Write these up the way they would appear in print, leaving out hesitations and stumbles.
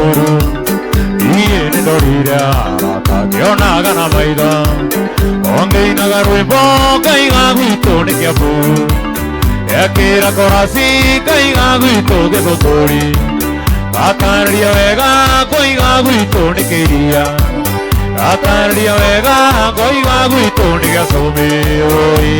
ũru. Niĩ nĩndorire arata ngĩonaga na maitho. Ongĩinaga rwĩmbo ngaiga gwitũ nĩ Kĩambu. Ekĩra korasi ngaiga gwitũ Gĩthũngũri. Gatarĩria wega ngoiga gwitũ nĩ Kĩiria. Gatarĩria wega ngoiga gwitũ nĩ Gĩacũmĩ oi.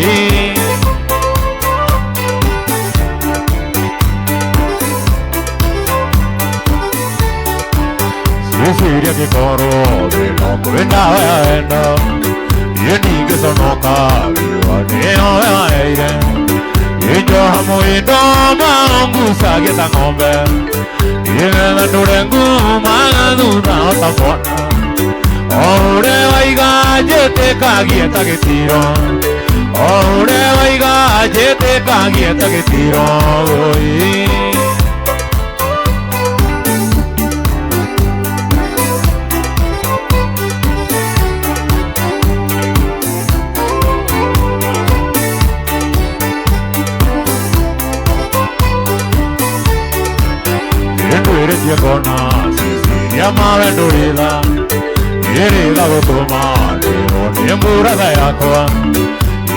Ciciria ngĩkorwo thĩna kwĩ ndawa ya wendo. Niĩ ndingĩconoka riũa nĩyo we waheire. Njoha mũhĩndo maongucagia ta ng'ombe. Nĩgetha ndũre ngumaga thutha o ta mwana. O ũrĩa waiga njĩtĩkagie ta gĩtiro. O ũrĩa waiga njĩtĩkagie ta gĩtiro oi. Ndwĩrĩtie ngona Cecilia mawe ndũrĩtha. Ĩrĩga gũtũma ndĩrwo nĩ mũratha yakwa.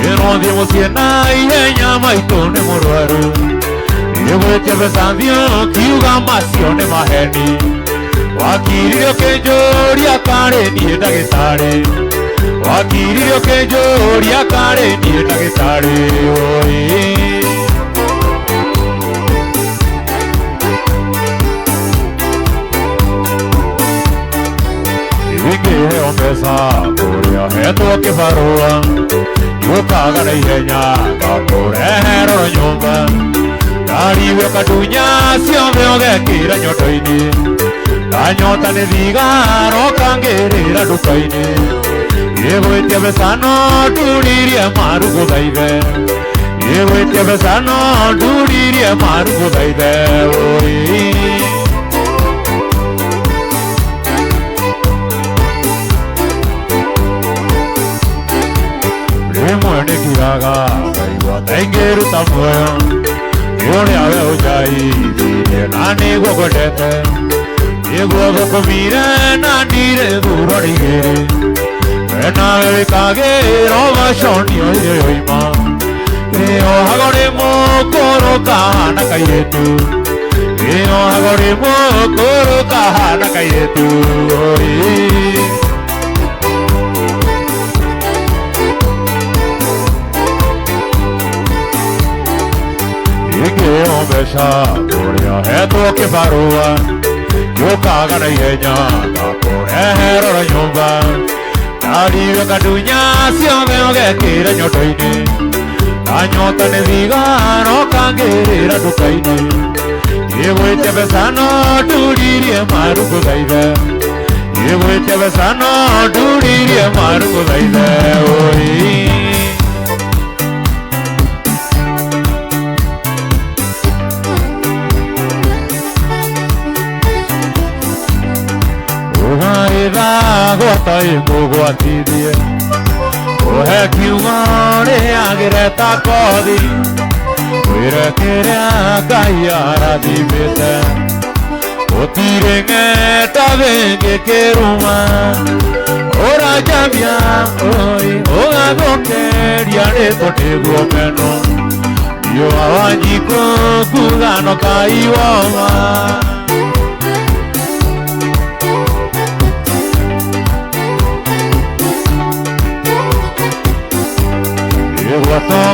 Ĩrothiĩ mũciĩ na ihenya maitũ nĩ mũrwaru. Ĩgwĩtia mbeca thiũ kiuga macio nĩ maheni. Wakirire ũkĩnjũria karĩ niĩ ndagĩtarĩ. Wakirire ũkĩnjũria karĩ niĩ ndagĩtarĩ oi. Ingĩheo mbeca kũrĩa hetwo kĩbarũa. Njũkaga na ihenya ngakũrehe roro nyũmba. Ndariwe ũkandunya ciothe ũgekĩra nyondo-inĩ. Ndanyota nĩ thigara ũkangĩrĩra nduka-inĩ. Ĩgwĩtia mbeca no nduririe maru ngũthaithe. Ĩgwĩtia mbeca no nduririe maru ngũthaithe oi. Rĩmwe nĩngiraga ngaigua ta ingĩruta muoyo. Nĩ ũrĩa we ũnjaithirie na nĩguo ngwendete. Nĩguo ngũkũmire na ndirĩ thurwa igĩrĩ. We nawe wĩkagĩra ũgaconio irio yoima. Ĩyohago rĩ mũkũrũ kahana kairĩtu. Ĩyohago rĩ mũkũrũ kahana kairĩtu oi. Ingĩheo mbeca kũrĩa hetwo kĩbarũa. Njũkaga na ihenya ngakũrehe roro nyũmba. Ndariwe kandunya ciothe ũgekĩra nyondo-inĩ. Ndanyota nĩ thigara ũkangĩrĩra nduka-inĩ. Ĩgwĩtia mbeca no nduririe maru ngũthaithe. Ĩgwĩtia mbeca no nduririe maru ngũthaithe oi. Ũgaĩtha gwata ĩkũgwatithie. Ũhe kiugo rĩagĩre ta kothi. Wĩre kĩrĩa Ngai arathimĩte. Gũtirĩ ng'eta thĩngĩkĩruma. Ũranjamia oi ũgathũkĩria rĩtwa nĩguo meno. Riũa Wanjikũ kuga no Ngai woma.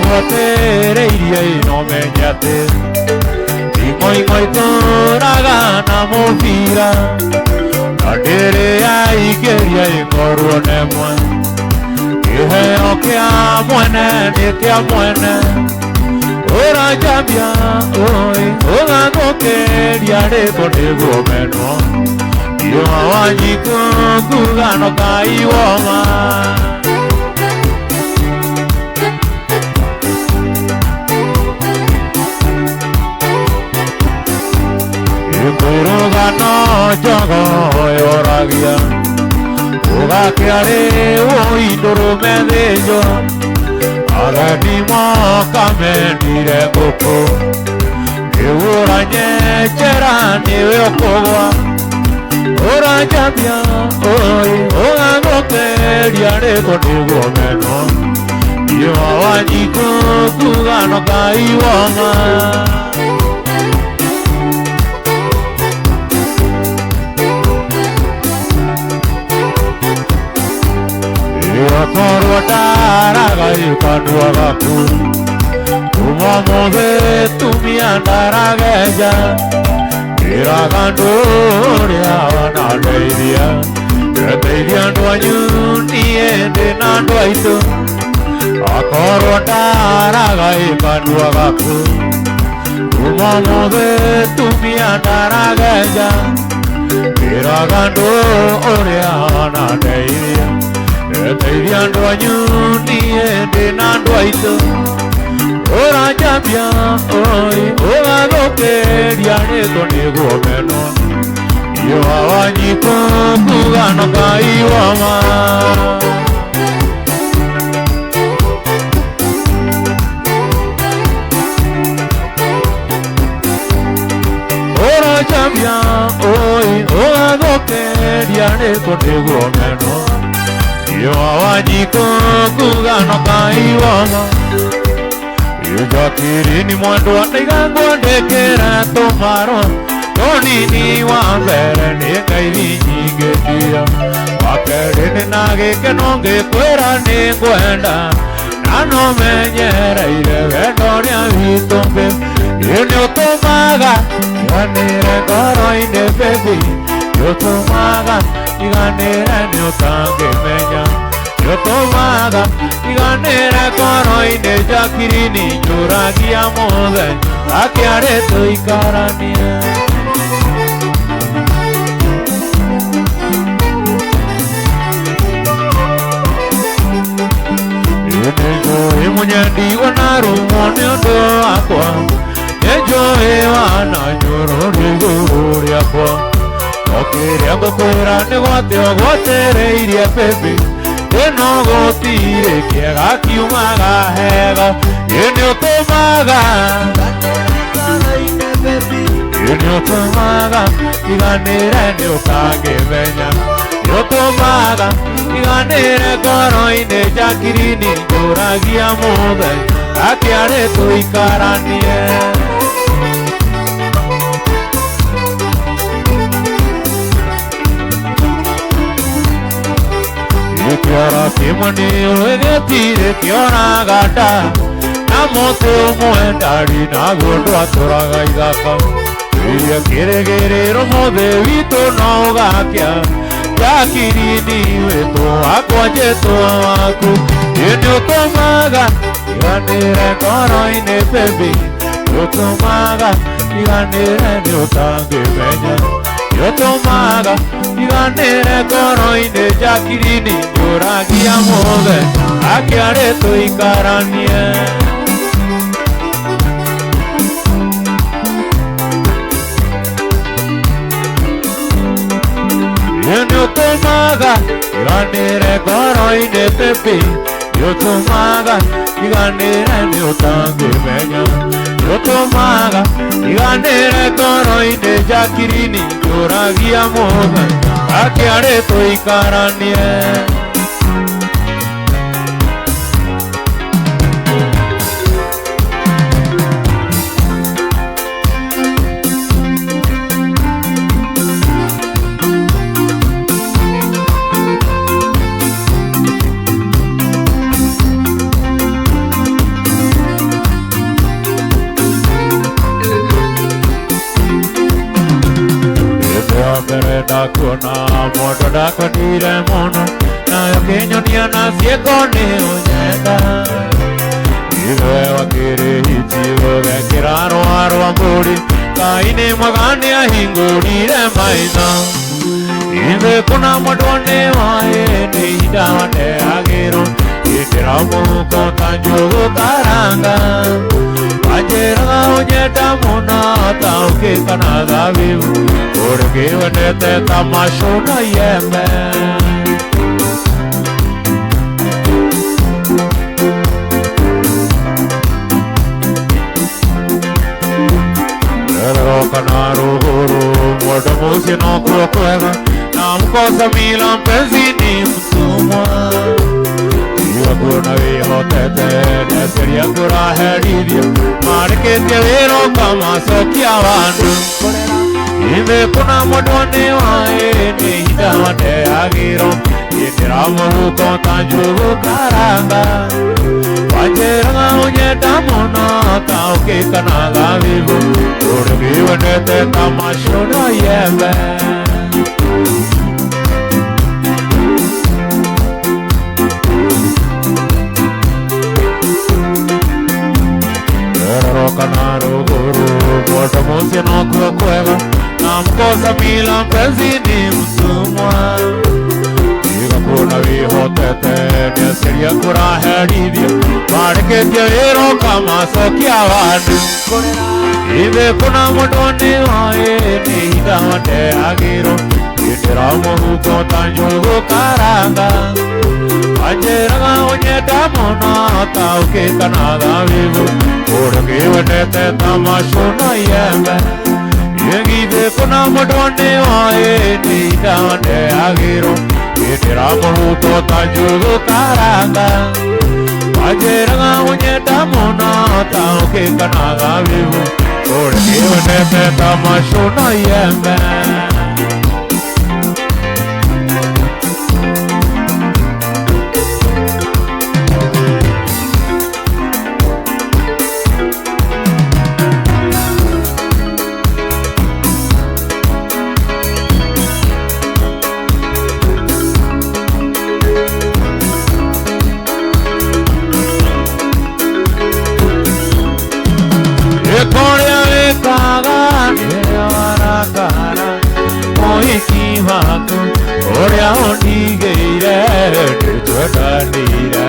Ĩgwatogwatĩrĩirie ino menye atĩ ing'oing'o itũraga na mũbira. Na ndĩrĩ yaingĩria ĩkorwo nemwe. Kĩheo kĩa mwene nĩ kĩa mwene. Ũranjambia oi ũgathũkĩria rĩtwa nĩguo menwo. Riũa Wanjikũ kuga no Ngai woma. Ĩkwĩrũgano njogo yoragia. Ũgakĩarĩ wũi ndũrũme thĩnjwo. Ageni moka mendire ngũkũ. Nĩũranye njera nĩwe ũkũgwa. Ũranjambia oi ũgathũkĩria rĩko nĩguo menwo Iwa Wanjikũ kuga no Ngai woma. Akorwo ndaraga kanua gaku kuma mũthĩ tumia ndarageja ĩraga andũ ũrĩa wanandeithia ndeithia andũ anyu niĩ ndĩ na andũ aitũ. Akorwo ndaraga kanua gaku kuma mũthĩ tumia ndarageja ĩraga andũ ũrĩa wanandeithia ndeithia andũ anyu niĩ ndĩ na andũ aitũ. Ũranjambia oi ũgathũkĩria rĩko nĩguo menwo Iwa Wanjikũ kuga no Ngai woma. Ũranjambia oi ũgathũkĩria rĩko nĩguo menwo Iwa Wanjikũ kuga no Ngai woma. Njakiri mwendwa ndaiga ngwandĩkĩra tũmarũa tũnini wa mbere nĩ ngeithi nyingĩ wa kerĩ nĩ na gĩkeno ngĩkwĩra nĩ ngwenda na no menyereire wendo ũrĩa witũ baby ĩ nĩ ũtũmaga njiganĩre ngoro-inĩ baby nĩ ũtũmaga njiganĩre nĩ ũtangĩmenya nĩ ũtũmaga njiganĩre ngoro-inĩ Jacqueline njũragia mũthenya akĩarĩ tũikaranie. Nĩnjũĩ mũnyendi wanarumwo nĩ ũndũ wakwa nĩnjũĩ wananyũrũrio igũrũ rĩakwa no kĩrĩa ngũkwĩra nĩ gwate ũgwatereirie baby ĩno gũtirĩ kĩega kiumaga hega ĩ nĩ ũtũmaga ĩ nĩ ũtũmaga njiganĩre nĩ ũtangĩmenya nĩ ũtũmaga njiganĩre ngoro-inĩ Jacqueline njũragia mũthenya akĩarĩ tũikaranie. Kĩoro kĩmwe nĩ ũĩ gĩtirĩ kĩoraga nda na mũtĩ ũmwe ndari naguo ndwatũraga ithaka iria kĩrĩgĩrĩro mũthĩ witũ no ũgakĩa Jacqueline wĩtwo wakwa njĩtwo waku ĩ nĩ ũtũmaga njiganĩre ngoro-inĩ baby nĩ ũtũmaga njiganĩre nĩ ũtangĩmenya nĩ ũtũmaga njiganĩre ngoro-inĩ Jacqueline njũragia mũthenya akĩarĩ tũikaranie. Ĩ nĩ ũtũmaga njiganĩre ngoro-inĩ baby nĩ ũtũmaga njiganĩre nĩ ũtangĩmenya nĩ ũtũmaga njiganĩre ngoro-inĩ Jacqueline njũragia mũthenya akĩarĩ tũikaranie. Mbere ndakuona mũndũ ndakwendire mũno nayo kĩnyonia na ciĩko nĩ ũnyenda ithe wakĩrĩ hiti ũgekĩra rũa rwa mbũri Ngai nĩ mwega nĩahingũrire maitho ithe kũna mwendwa nĩ wa hĩndĩ ihinda waneagĩrwo ĩkĩra mũhuko ta njũgũ karanga wanjĩraga ũnyenda mũno ta ũkĩ kana thabibu ũrĩ wendete ta macũ na iembe. Rũrĩrĩ kana rũgũrũ mũndũ mũciĩ nokuo kwega na na mkosa mila mpenzi ni mtumwa. Iwa kuna wĩhotete neciria kũraherithia marĩkĩtie wĩra ũkamacokia wandu. Ithe kuna mũndũ nĩ waĩ nĩ ihinda wateagĩrwo ĩndĩra mũhuko ta njũgũ karanga. Wanjĩraga ũnyenda mũno ta ũkĩkana thabibũ ũrĩkĩwendete ta macuno yembe. Kana rũgũrũ mũndũ mũciĩ nokuo kwega na mkosa mila mpenzi ni mtumwa. Iga kuna wĩhotete neciria kũraherithia marĩkĩtie wĩra ũkamacokia wandu. Ithe kuna mũndũ nĩ waĩ nĩ ihinda wateagĩrwo ĩndĩra mũhuko ta njũgũ karanga. Wanjĩraga ũnyenda mũno ta ũkĩkana thabibũ ũrĩkĩwendete ta macuno yembe. Githĩ kuna mũndũ nĩ waĩ nĩ ihinda wateagĩrwo ĩndĩra mũhuko ta njũgũ karanga. Wanjĩraga ũnyenda mũno ta ũkĩkana thabibũ ũrĩkĩwendete ta macuno yembe. Kũrĩa wĩkaga nĩrĩo warakara mũhiki waku ũrĩa ũndigĩire nĩtwendanire.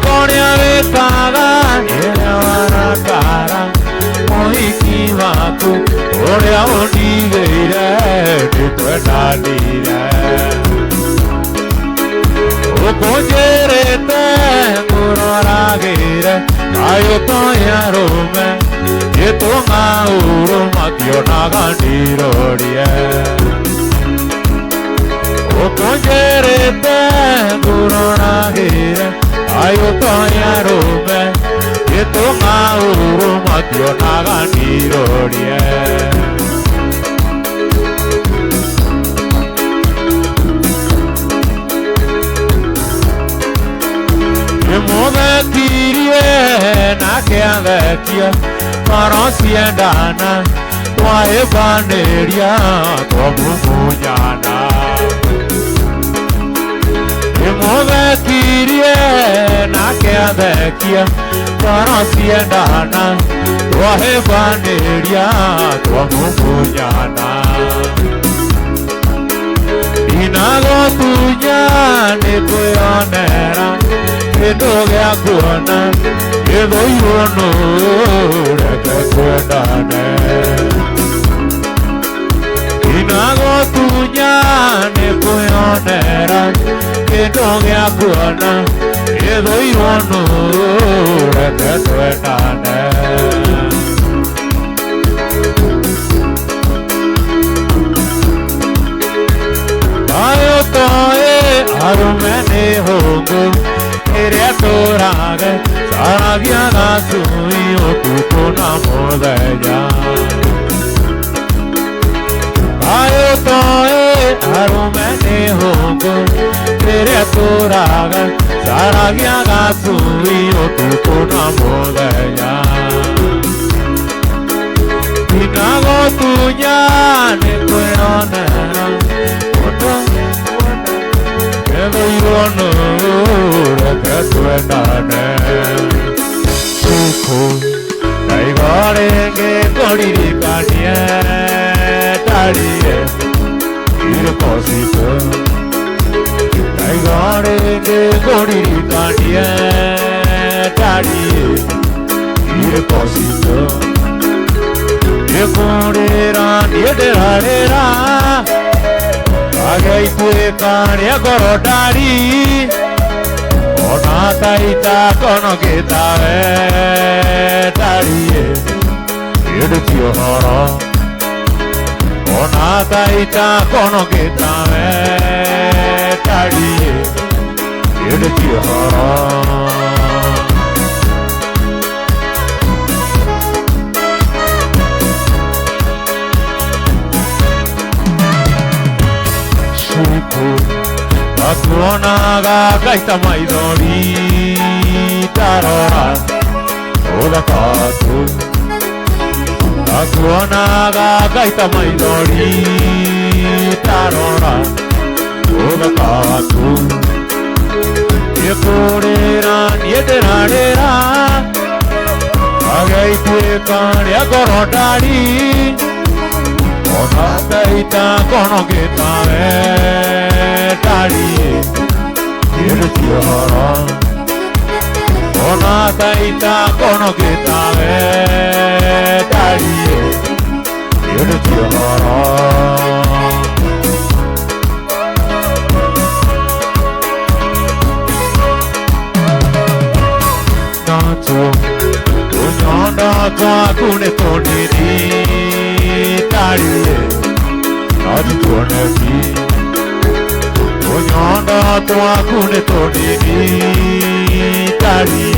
Kũrĩa wĩkaga nĩrĩo warakara mũhiki waku ũrĩa ũndigĩire nĩtwendanire. Ũkũnjĩrĩte ngũroragĩre kayũ toya rũme gĩtũng'aũrũ mationaga ndirorie. Ũkũnjĩrĩte ngũroragĩre kayũ toya rũme gĩtũng'aũrũ mationaga ndirorie. Nĩmũthekirie nake athekia ngoro ciendana twahĩmbanĩria twamumunyana. Nĩmũthekirie nake athekia ngoro ciendana twahĩmbanĩria twamumunyana. Ndinagũtunya nĩ kwĩonera kĩndũ gĩa kuona gĩthũirwo nũ reke twendane. Ndinagũtunya nĩ kwĩonera kĩndũ gĩa kuona gĩthũirwo nũ reke twendane. Thayũ toĩ arũme nĩ hũngũ ĩrĩa tũrage caragia gacui ũtukũ na mũthenya. Thayũ toĩ arũme nĩ hũngũ ĩrĩa tũrage caragia gacui ũtukũ na mũthenya. Ndinagũtunya nĩ kwĩonera ũndũ gĩthũirwo nũ reke twendane. Cukũ ndaiga rĩngĩ ngũririkanie ndarie irĩko citũ. Ndaiga rĩngĩ ngũririkanie ndarie irĩko citũ. Nĩkũrĩra niĩ ndĩrarĩra agĩituĩka rĩa ngoro ndari ona taita konokĩtawe ndariĩ ĩndĩ ti ũhoro ona Ona taita kono gĩtawe ndariĩ ĩndĩ ti ũhoro. Cuku ndakuonaga ngaita maithori ndarora ũthaka waku. Ndakuonaga ngaita maithori ndarora ũthaka waku. Nĩkũrĩra niĩ ndĩrarĩra agĩituĩka rĩa ngoro ndari ona ngaita kono gĩtawe ndariĩ ĩndĩ ti ũhoro. Ona ngaita kono gĩtawe ndariĩ ĩndĩ ti ũhoro. Natuo tũnyondo twaku nĩ tũnini ndariĩ no ti tuoneki. Tũnyondo twaku nĩ tũnini ndariĩ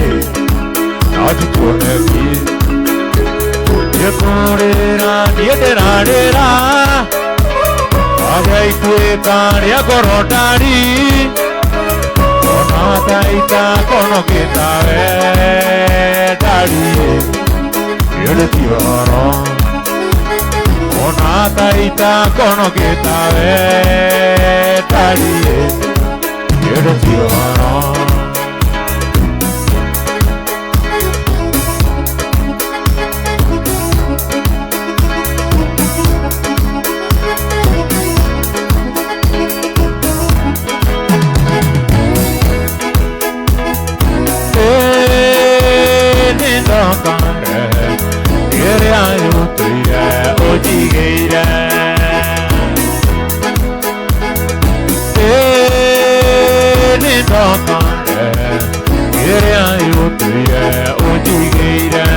no ti tuoneki. Nĩkũrĩra niĩ ndĩrarĩra agĩituĩka rĩa ngoro ndari ona ngaita kono gĩtawe ndariĩ ĩndĩ ti ũhoro. Ona ngaita kono gĩtawe ndariĩ ĩndĩ ti ũhoro. Ĩrĩa yũtũire ũnjigĩire nĩ ndokare ĩrĩa yũtũire ũnjigĩire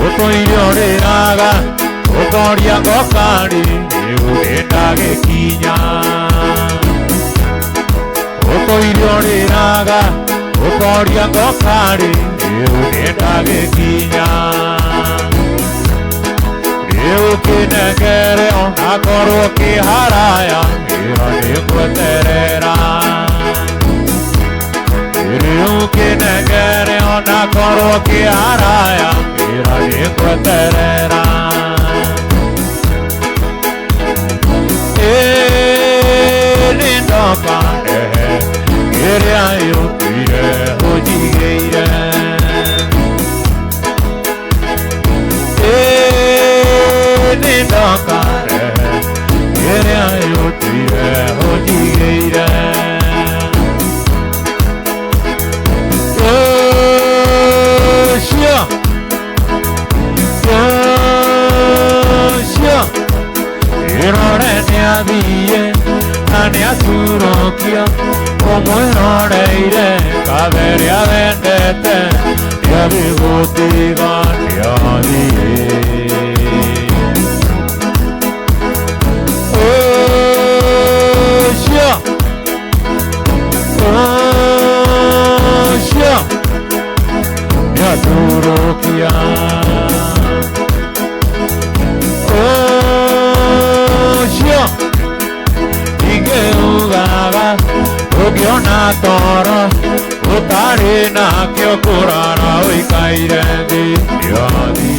ũtũire ũrĩraga ũkoria ngokarĩ rĩu nĩndagĩkinya. Ũtũire ũrĩraga ũkoria ngokarĩ rĩu nĩndagĩkinya. Rĩu kĩnengere onakorwo kĩ haraya ĩyo nĩngweterera. Rĩu kĩnengere onakorwo kĩ haraya ĩyo nĩngweterera. Nĩ ndokarehe ĩrĩa yũtũire ũnjigĩire. Nĩ ndokarehe ĩrĩa yũtũire ũnjigĩire. Ũcio ũcio ĩrore nĩathiĩ na nĩaturũkia ũmwĩroreire kabere awendete nĩagĩgũtiga nĩathiĩ. Ũcio ũcio nĩaturũkia. Ũcio ingĩugaga ũngĩona toro ũtarĩ nakĩo kũrara ũikaire thĩ nĩathiĩ.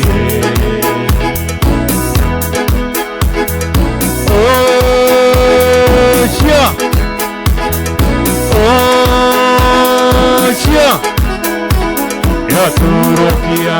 Ũcio ũcio nĩaturũkia.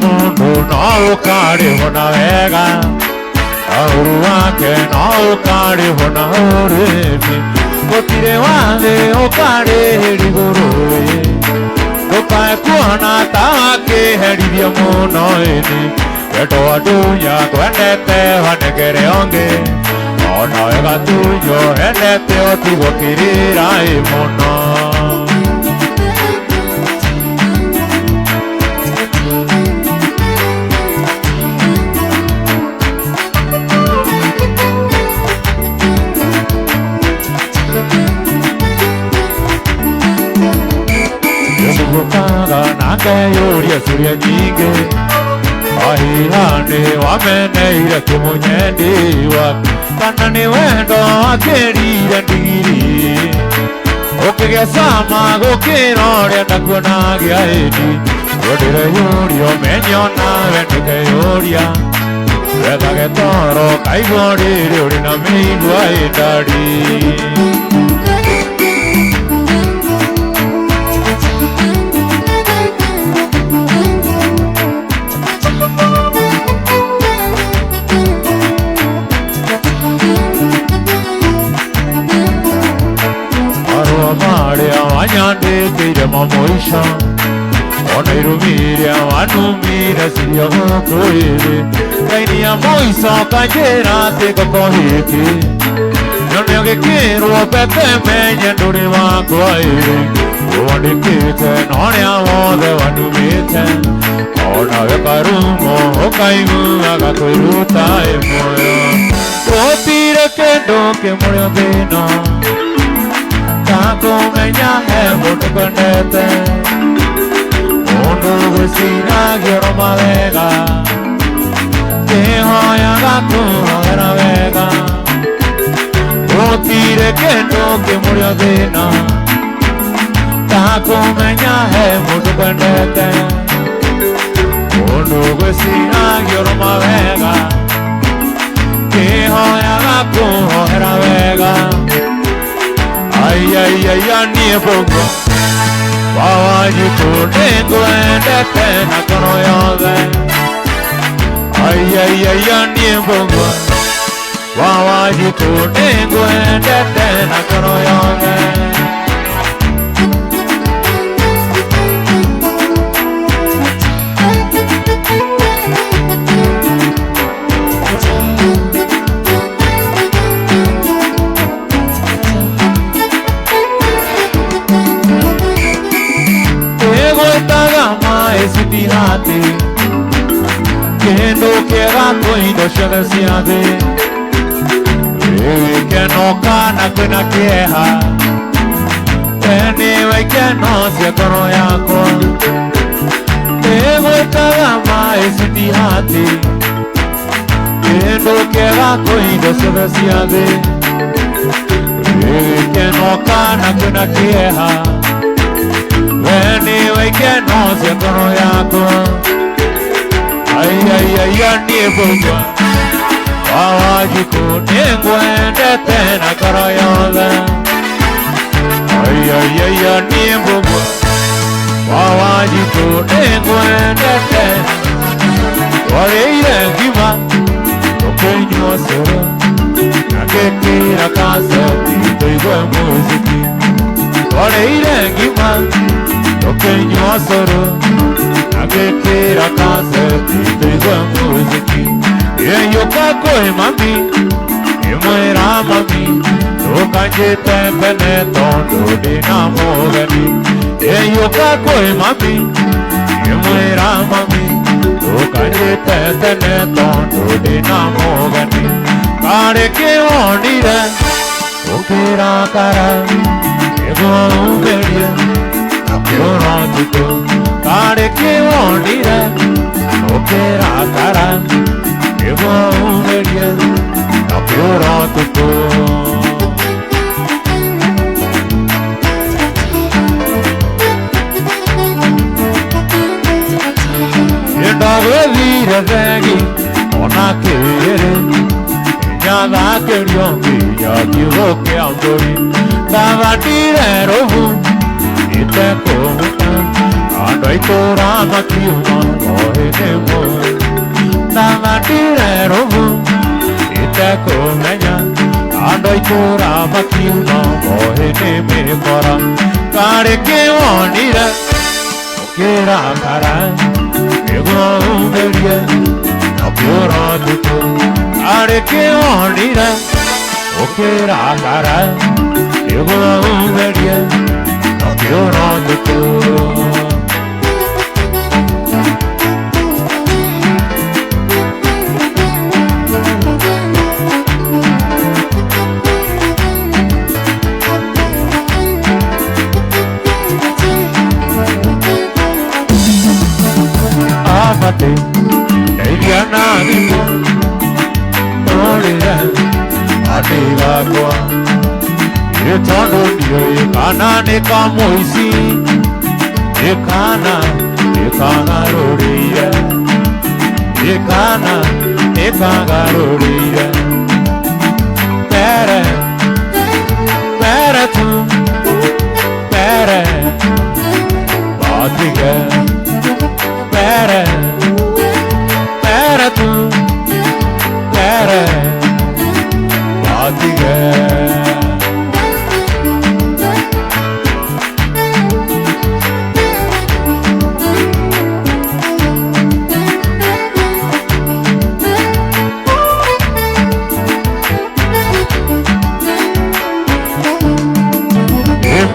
Mũndũ no ũkarĩhwo na wega na ũru wake no ũkarĩhwo na ũrĩmi gũtirĩ wathĩ ũkarĩhĩria igũrũ ndũkae kuona ta wakĩherithia mũno ĩni wendo wa ndunya twendete wanengere ũngĩ ona wega tunyo endete ũtigwo kĩrĩra ĩ mũno. Gũkaga na ngeyũria ciũria nyingĩ ahihane wameneire kĩmũnyendi wake kana nĩ wendo akĩrire ndigiri ũkĩgĩa cama gũkĩra ũrĩa ndakuonagia ĩni ndĩreyũria ũmenye onawe ndĩkeyũria wethage toro kaigua rĩrĩ ũrĩ na mĩigua ĩndari. Wanyandĩkĩire mamũico ona irumi iria wanumire ciria gũkũ ĩrĩ raini ya mũico kanjĩra atĩ ngoko hĩkĩ nyone ũgĩkĩrwo pete menye ndũrĩ wakwa ĩrĩ wandĩkĩte na ũrĩa wothe wanumĩte onawe karumo ũkaiguaga kwĩruta ĩ muoyo gũtirĩ kĩndũ kĩmũrĩ thĩna kumenya he mũndũ kwendete mũndũ gwĩciragia oro mawega kĩhoyaga kũhogera wega gũtirĩ kĩndũ kĩmũrĩ thĩna ta kũmenya he mũndũ kwendete mũndũ gwĩciragia oro mawega kĩhoyaga kũhoera wega. Ai ai ai ai niĩ mbũgua wa Wanjikũ nĩngwendete na ngoro yothe ai ai ai ai niĩ mbũgua wa Wanjikũ nĩngwendete na ngoro yothe. Sitihati kĩndũ kĩega kwĩ indo ciothe cia thĩ gĩkeno kana kwĩna kĩeha we nĩwe ikeno cia ngoro yakwa ĩgwĩtaga maĩ sitihati kĩndũ kĩega kwĩ indo ciothe cia thĩ gĩkeno kana kwĩna kĩeha we nĩwe ikeno cia ngoro yakwa. Ai ai ai ai niĩ mbũgua wa Wanjikũ nĩngwendete na ngoro yothe ai ai ai ai niĩ mbũgua wa Wanjikũ nĩngwendete twarĩire ngima tũkĩnyua cũrũ na ngĩkĩra kaseti tũigue mũziki twarĩire ngima tũkĩnyua cũrũ na ngĩkĩra kaseti tũigue mũziki ĩyũka kwĩ mami ĩmwĩra mami ndũkanjĩte tene tondũ ndĩna mũgeni ĩyũka kwĩ mami ĩmwĩra mami ndũkanjĩte tene tondũ ndĩna mũgeni karĩ kĩwonire ũkĩrakara nĩguo umĩrie ũkĩũra ũtukũ karĩ kĩwonire ũkĩrakara nĩguo umĩrie ũkĩũra ũtukũ. Ndagwethire thegi ona kĩrĩ nyathakĩrio nginya kiugũ kĩa mbũri ndathandire rũbu itekũhuta andũ Andũ a itũũra makiuma o hĩndĩ ĩmwe. Ndathandire rũbu itekũmenya, andũ a itũũra makiuma o hĩndĩ mĩkora. Karĩ kĩwonire ũkĩrakara, nĩguo umĩrie na ũkĩũra ũtukũ. Karĩ kĩwonire ũkĩrakara, nĩguo umĩrie na ũkĩũra ũtukũ. Amate ndeithia na thimũ tũrĩre atigakwa, ĩ tondũ ndiũĩ kana nĩ kamũici, ĩ kana nĩ kagarũrĩire, ĩ kana nĩ kagarũrĩire. Mere mere tu mere matige, mere mere tu mere matige.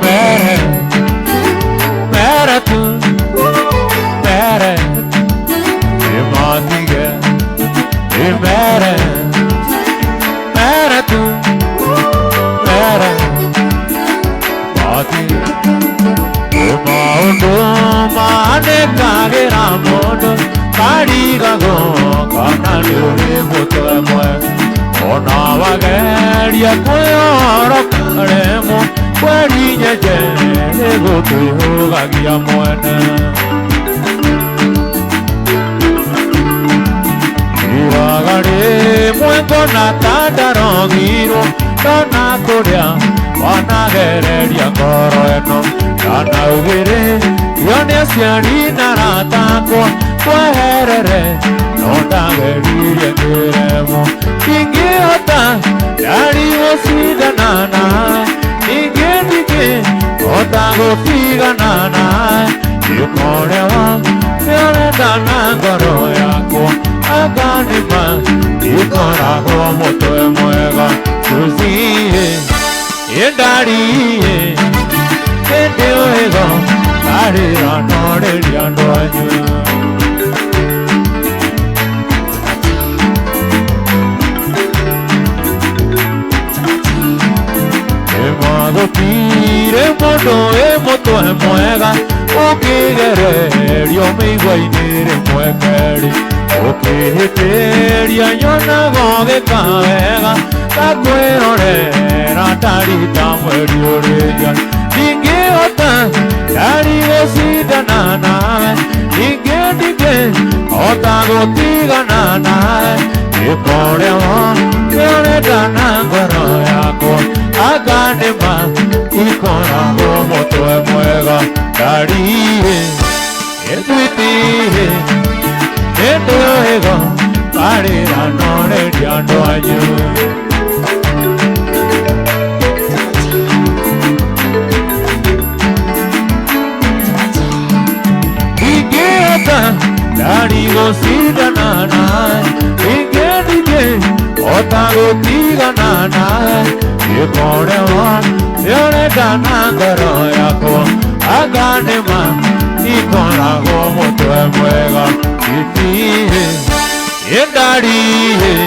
Mere mere tu mere matige, mere mere tu mere matige. Maũndũ manekagĩra mũndũ karigagwo kana nĩ ũrĩ mũtwe mwega, ona wageria kwĩhoroka rĩmwe kweri nyenje nĩgũkwĩhũgagia mwene. Iraga rĩmwe ngona ta ndarogirwo, ndona kũrĩa wanagereria ngoro ĩno, ndanaugĩrĩrio nĩ aciari na arata akwa kweherere, no ndageririe ngĩremwo. Ndingĩhota ndari gũcindana nawe, ningĩ ndingĩhota gũtigana nawe, ndĩkũrĩa nĩũrenda na ngoro yakwa, anga nĩma ndikoragwo mũtwe mwega. Susie ĩndariĩ ĩndĩ ũĩgo ndarĩra norĩria andũ anyu. Nĩmagũtire mũndũ wĩ mũtwe mwega, ũkĩgererio mĩigua-inĩ rĩmwe kerĩ, ũkĩhĩtĩria nyonaga ũgĩka wega, ngakwĩrorera ndari ta mweri ũrĩ njara. Ndingĩhota ndari gũcindana nawe, ningĩ ndingĩhota gũtigana nawe, ndĩkũrĩa ũrenda na ngoro yakwa, anga nĩma ikoragwo mũtwe mwega. Ndariĩ ĩtwitiĩ ĩndĩ ũĩgo ngarĩra norĩria andũ anyu. Ndingĩhota ndari gũcindana nawe, ningĩ ndingĩhota gũtigana nawe, ndĩkũrĩa ũrenda na ngoro yakwa, anga nĩma ikoragwo mũtwe mwega. Itiĩ ĩndariĩ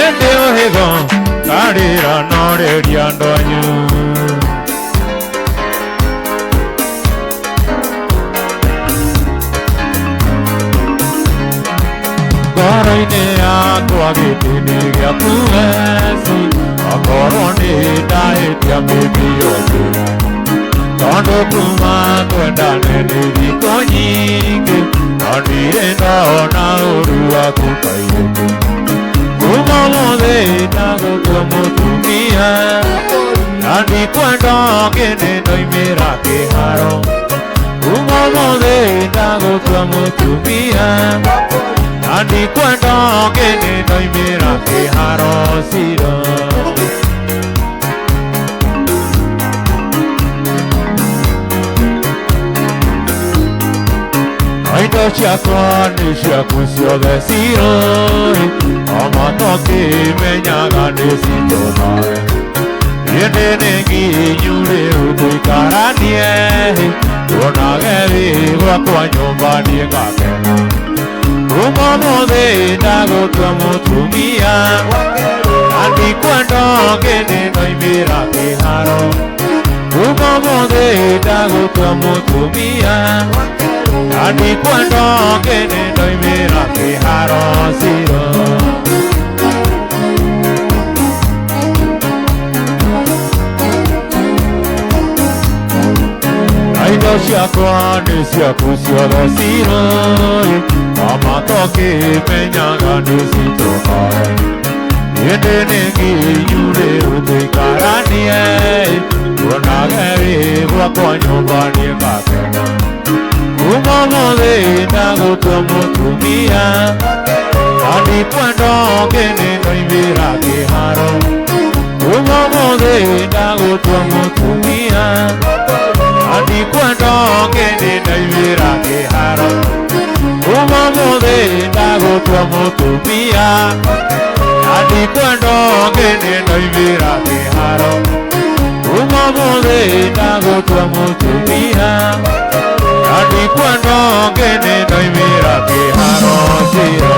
ĩndĩ ũhĩgo ngarĩra norĩria andũ anyu. Ngoro-inĩ yakwa gĩtĩ-inĩ gĩaku Jesũ, akorwo nĩ ndahĩtia baby ũnjĩre, tondũ kuma twendane nĩ thikũ nyingĩ, na ndirĩ ndona ũru waku kairĩtu. Kuma ũmũthĩ ndagũtua mũtumia, na ndikwenda ũngĩ nĩ ndoimĩra kĩharo. Kuma ũmũthĩ Ndagũtua mũtumia na ndikwenda ũngĩ nĩ ndoimĩra kĩharo ciro. Indo ciakwa nĩ ciaku ciothe ciro, o matokĩmenyaga nĩ citũ nawe. Ĩndĩ nĩ nginyu rĩu tũikaranie, tuonage wĩ gwakwa nyũmba niĩ ngakena. Kuma ũmũthĩ ndagũtua mũtumia na ndikwenda ũngĩ nĩ ndoimĩra kĩharo. Kuma ũmũthĩ ndagũtua mũtumia na ndikwenda ũngĩ nĩ ndoimĩra kĩharo ciro. Indo ciakwa nĩ ciaku ciothe ciro, o matokĩmenyaga nĩ citũ nawe. Ĩndĩ nĩ nginyu rĩu tũikaranie, tuonage wĩ gwakwa nyũmba niĩ ngakena. Kuma ũmũthĩ ndagũtua mũtumia na ndikwenda ũngĩ nĩ ndoimĩra kĩharo. Kuma ũmũthĩ ndagũtua mũtumia na ndikwenda ũngĩ nĩ ndoimĩra kĩharo. Kuma ũmũthĩ ndagũtua mũtumia na ndikwenda ũngĩ nĩ ndoimĩra kĩharo. Kuma ũmũthĩ ndagũtua mũtumia na ndikwenda ũngĩ nĩ ndoimĩra kĩharo ciro.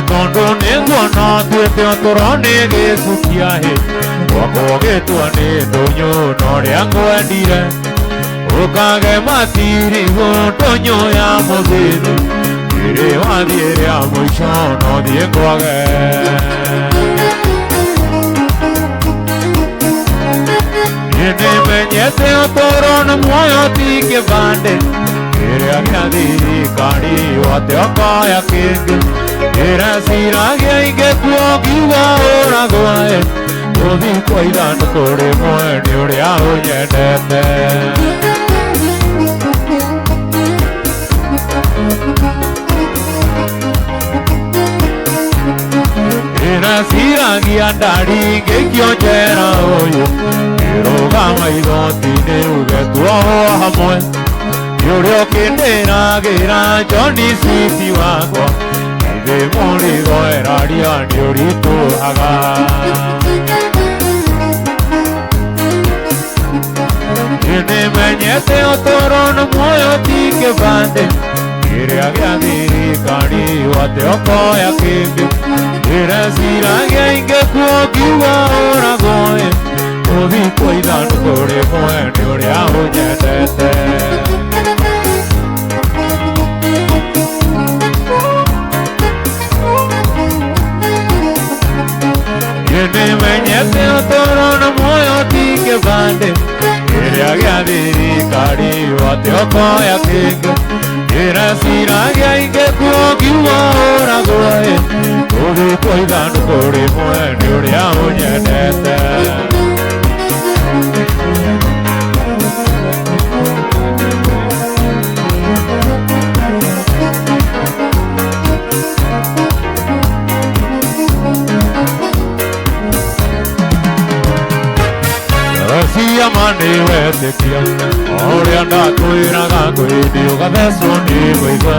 Tondũ nĩnguona tuĩte ũtũro nĩ gĩcukia hĩ, gwakwa gĩtua nĩ ndũnyũ na ũrĩa ngwendire. Ũkage matirigũ ndũnyũ ya mũthĩni, ĩrĩ wathiĩ rĩa mũico no thiĩ ngwage. Niĩ nĩmenyete ũtũũro na muoyo ti kĩbandĩ, kĩrĩa gĩa thirikari wate ũkoya kĩngĩ. Ndĩreciragia ingĩkua ngiuga ũragwo ĩ, gũthiĩ kwa ithandũkũ rĩmwe nĩ ũrĩa ũnyendete. Ndĩreciragia ndari ngĩikio njera ũyũ, ngĩrũgama igoti-inĩ uge tuohwo hamwe. Nĩ ũrĩa ũkĩndĩragĩra Johnny City wakwa, githĩ mũrigo eraria nĩ ũritũhaga. Niĩ nĩmenyete ũtũũro na muoyo ti kĩbandĩ, kĩrĩa gĩa thirikari wate ũkoya kĩngĩ. Ndĩreciragia ingĩkua ngiuga ũragwo ĩ, gũthiĩ kwa ithandũkũ rĩmwe nĩ ũrĩa ũnyendete. Niĩ nĩmenyete ũtũũro na muoyo ti kĩbandĩ, kĩrĩa gĩa thirikari wate ũkoya kĩngĩ. Ndĩreciragia ingĩkua ngiuga ũragwo ĩ, gũthiĩ kwa ithandũkũ rĩmwe nĩ ũrĩa ũnyendete. Ciama nĩ wetĩkia o ũrĩa ndakwĩraga kwĩndĩ ũgathecwo nĩ mũigua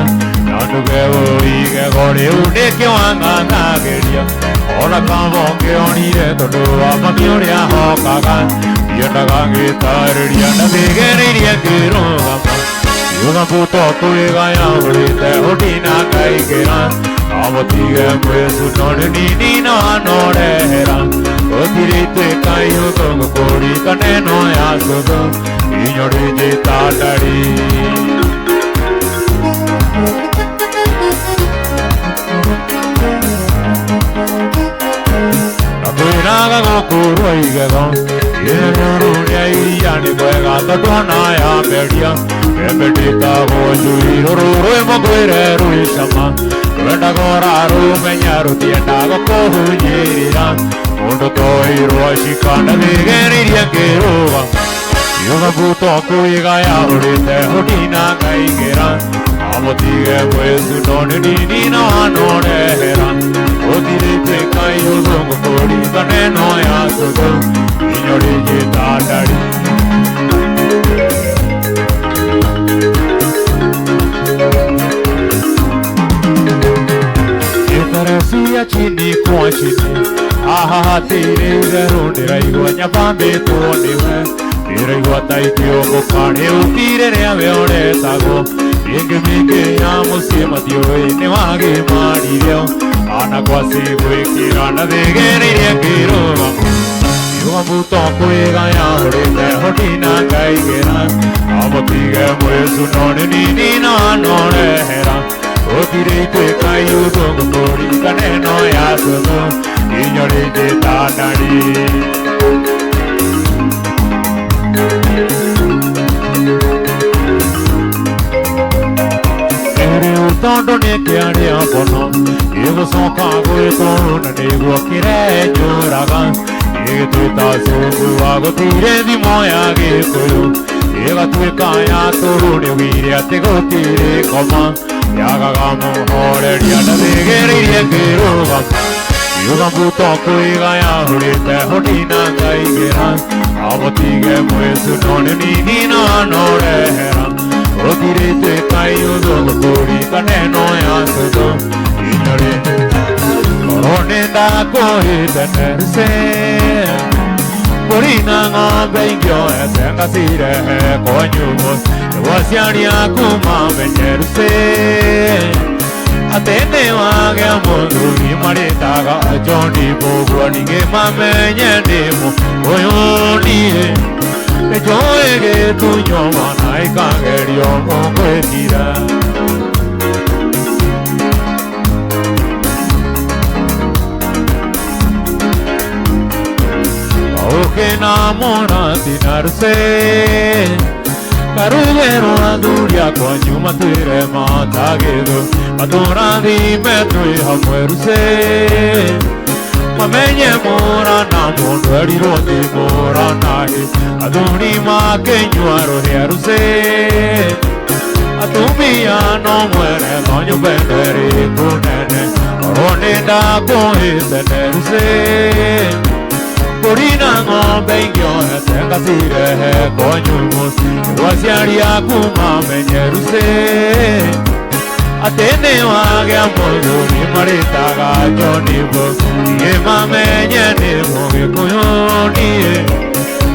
na nduge ũigego rĩu nĩkĩo wang'ang'agĩria ona kaba ũngĩonire tondũ wa mami ũrĩa hokaga ndiendaga ngĩtarĩria ndathĩgereirie ngĩrũgama ngiuga mbuto kwĩgaya ũrĩte ũndina ngaingĩra no mũtige mwĩcu no nĩ nini no anorehera gũtirĩ ituĩka ihũthũ ngũkũrikana ĩno ya cũthũ inyo rĩnjĩta ndari. Ndakwĩraga gũkũrwo igego irũrũ rĩa iria nĩ mwega tondũ ona yameria mbembe ndĩtagwo njui rũrũ rwĩmbo ngwĩre rwĩ cama rwendaga ũrarũmenya rũtiendaga kũhunyĩrĩra Mũndũ toirwo cikanda thĩgĩrĩirie ngĩrũga Yuga mbuto kwĩgaya ũrĩte hũnina ngaingĩra Amũtige mwĩcu no nĩ nini no anorehera Gũtirĩ ituĩka iũthũngũ kũringana ĩno ya cũcũ Inyo rĩnjĩta ndari Ĩterecia chini kwa chini Haha hatirĩ itherũ ndĩraigua nyabambĩtwo nĩwe Ndĩraigua ta ikĩũngũka rĩu ti rĩrĩa we ũretagwo Mĩingĩ mĩingĩ ya mũciĩ matiũĩ nĩ wagĩmaririo Ana kwa cigwĩkĩra na thĩgĩrĩirie ngĩrũga Yuga mbuto kwĩgaya ũrĩte hũnina ngaingĩra Amũtige mwĩcu no nĩ nini no anorehera Gũtirĩ ituĩka iũthũngũ kũringana ĩno ya cũcũ Inyo rĩnjĩta ndari Rĩu tondũ nĩkĩaria mbono Ĩgũcoka gwĩtwo na nĩguo kĩrenjũraga Ĩgĩtuĩta cũngũ wa gũtirĩ thimo ya Gĩkũyũ Ĩgatuĩka ya tũrũ nĩugire atĩ gũtirĩ ngoma Yagaga mũhoreria ndathĩgĩrĩirie ngĩrũga Yuga mbuto kwĩgaya ũrĩte hũnina ngaingĩra Amũtige mwĩcu no nĩ nini no anorehera Gũtirĩ ituĩka iũthũngũ kũringana ĩno ya cũcũ Inyore Korwo nĩ ndakũhĩte nerce Mbũri na ng'ombe ingĩoete ngacirehe kwanyu Nĩguo aciari aku mamenye rũci Atĩ nĩ wagĩa mũthuri marĩtaga John Mbũgua ningĩ mamenye ndĩ mũkũyũ niĩ Nĩnjũĩ gĩtunywo mwana ĩkagerio mũkwĩtira Ũkĩna mũrati na rũci Karugero athuri akwanyu matwĩre matagĩthũ Matũrathime twĩ hamwe rũci Mamenye mũra na mũndũ erirwo ti mũra nahi Athuri makĩnyua rũhĩa rũci Atumia no mwere no nyũmba ĩno ĩrĩ kũnene Korwo nĩ ndakũhĩte nerũci Mbũri na ng'ombe ingĩoete ngacirehe kwanyu mũciĩ Nĩguo aciari aku mamenye rũci Atĩ nĩ wagĩa mũthuri marĩtaga John Mbũgua Ningĩ mamenye nĩ mũgĩkũyũ niĩ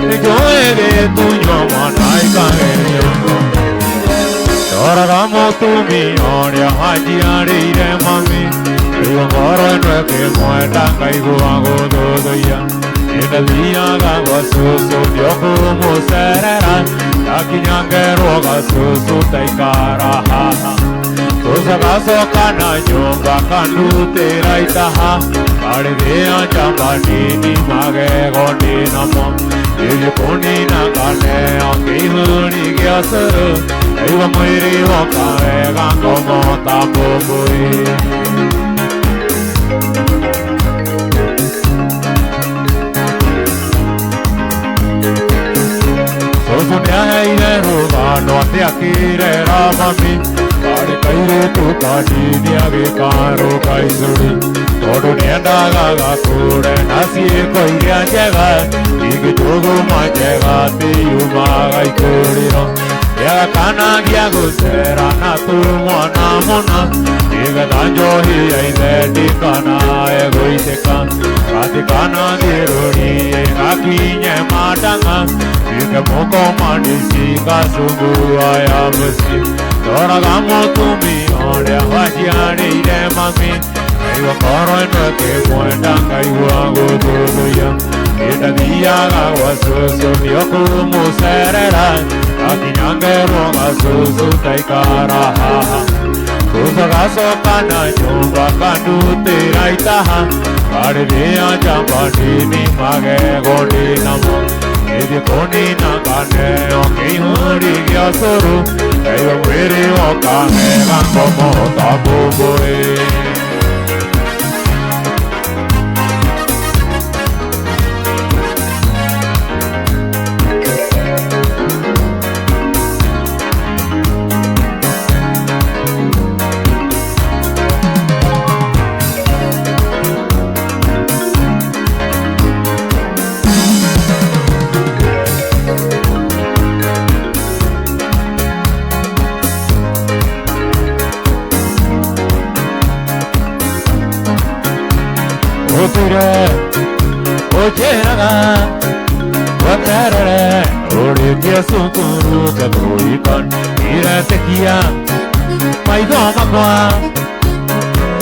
Nĩnjũĩ gĩtunywo mwana ĩkagerio Ndoraga mũtumia ũrĩa wanjiarĩire mami Ngaigua ngoro ĩno ĩkĩmwenda ngaigua gũthũthũiya Ndathiaga gwa cũcũ nĩũkũmũcerera Ndakinya ngerwo gacũcũ taikara haha Cũcũ agacoka na nyũmba akandutĩra itaha Ngarĩthĩa njamba nini magego ndĩnamo Ngĩthiĩ kũnina nganeo kĩihũri gĩa cũrũ Ngaigua mwĩrĩ woka wega ngoma ta mbũmbũĩ Cũcũ nĩaheire rũgano atĩ akĩrera mami Karĩ kairĩtu kanini agĩkarũka icũrĩ Tondũ nĩendaga gakũre na ciĩko iria njega Ingĩtũgũma njega atĩ yumaga ikũrĩro Nĩagakanagia gũcera na tũmwana mũna Nĩgetha njohi ya ithe ndikanae gũitĩka Gatikanathiĩ rũriĩ gakinye matang'a Tuĩke mũkomani cigacungua ya mũciĩ Ndoraga mũtumia ũrĩa waciarĩire mami Ngaigua ngoro ĩno ĩkĩmwenda ngaigua gũthũthũiya Ndathiaga gwa cũcũ nĩũkũmũcerera Ndakinya ngerwo gacũcũ taikara haha Cũcũ agacoka na nyũmba akandutĩra itaha Ngarĩthĩa njamba nini magego ndĩnamo Ngĩthiĩ kũnina nganeo kĩihũri gĩa cũrũ Ngaigua mwĩrĩ woka wega ngomo ta mbũmbũĩ. Ndakwĩraga weterere ũrĩkie cukuru ũke iretĩkia maitho makwa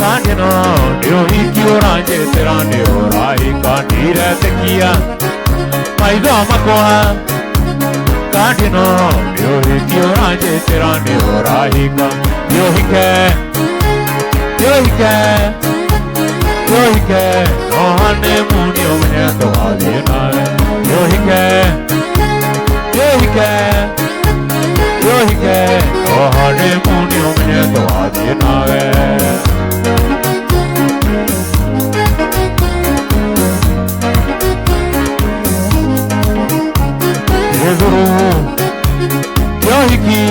kandi no nĩ ũhiki ũranjĩtĩra nĩ ũrahika ndiretĩkia maitho makwa kandi no nĩ ũhiki ũranjĩtĩra nĩ ũrahika nĩ ũhike nĩ ũhike nĩ ũhike no honeymoon ũmenye tũgathiĩ nawe nĩ ũhike nĩ ũhike nĩ ũhike no honeymoon ũmenye tũgathiĩ nawe. Gĩthuru kĩa ũhiki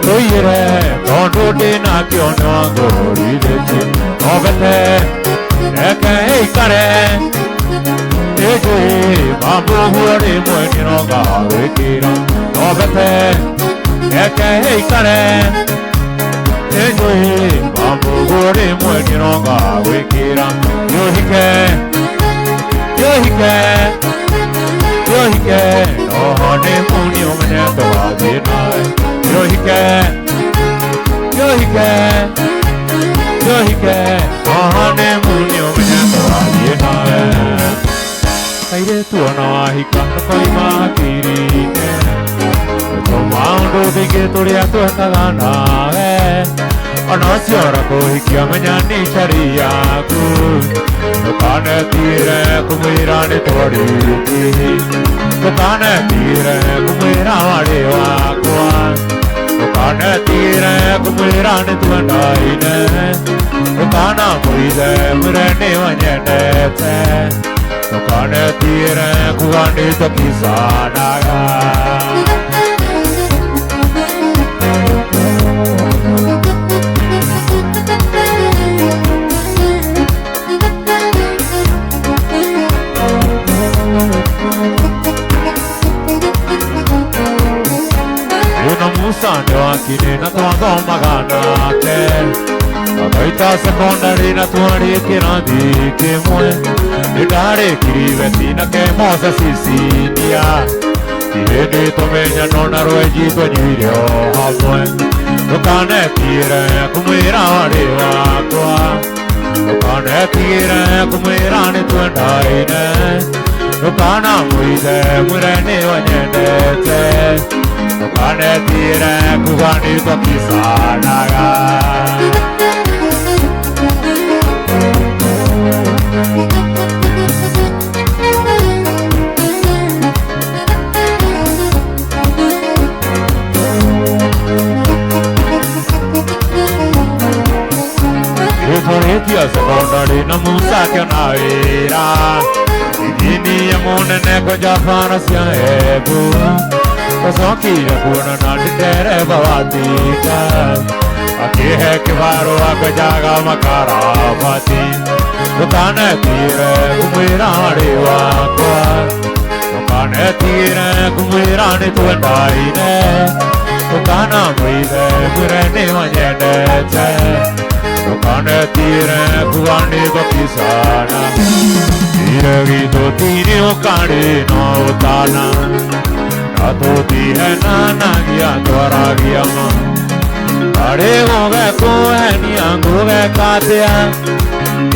tũiyĩre tondũ ndĩnakĩo nĩwangũrithĩtie no bete reke ĩikare ĩnjũĩ mamũguo rĩmwe nĩroga gwĩkĩra no bete reke ĩikare ĩnjũĩ mamũguo rĩmwe nĩroga gwĩkĩra nĩ ũhike nĩ ũhike nĩ ũhike no honeymoon ũmenye tũgathiĩ nawe nĩ ũhike nĩ ũhike nĩ ũhike no honeymoon ũmenye tũgathiĩ nawe. Kairĩtu ona wahika ndũkoima hakiri-inĩ tũmaũndũ tũingĩ tũrĩa twekaga nawe ona ũcio ũrakũhikia menya nĩ cari yaku ndũkanetigĩre kũmwĩra nĩ twarĩtie ndũkanetigĩre kũmwĩra warĩ wakwa ndũkanetigĩre kũmwĩra nĩ twendaine ndũkanamũithe mwĩre nĩ wanyendete ndũkanetigĩre kuga nĩ tũkicanaga. Yuno Musa nĩwakire na twathomaga nake Twaita secondary na twarĩ kĩrathi kĩmwe nĩndarĩkirie beti nake Moses senior ti hĩndĩ tũmenyano na rwenji twanyuire o hamwe ndũkanetigĩre kũmwĩra warĩ wakwa ndũkanetigĩre kũmwĩra nĩ twendaine ndũkanamũithe mwĩre nĩ wanyendete ndũkanetigĩre kuga nĩ twakicanaga. Gĩtũrĩtie secondary na Musa akĩona wĩra injinia mũnene kwenja bara cia Embu tũcokire kuonana ndĩ ndereba wa tinga akĩhe kĩbarũa kwenjaga makarabati ndũkanetigĩre kũmwĩra warĩ wakwa ndũkanetigĩre kũmwĩra nĩ twendaine ndũkanamũithe mwĩre nĩ wanyendete ndũkanetigĩre kuga nĩ twakicana iregi tũtirĩ ũkarĩ no ũtana na tũtihenanagia twaragia ma arĩ gũgekũhenia ngũgeka atĩa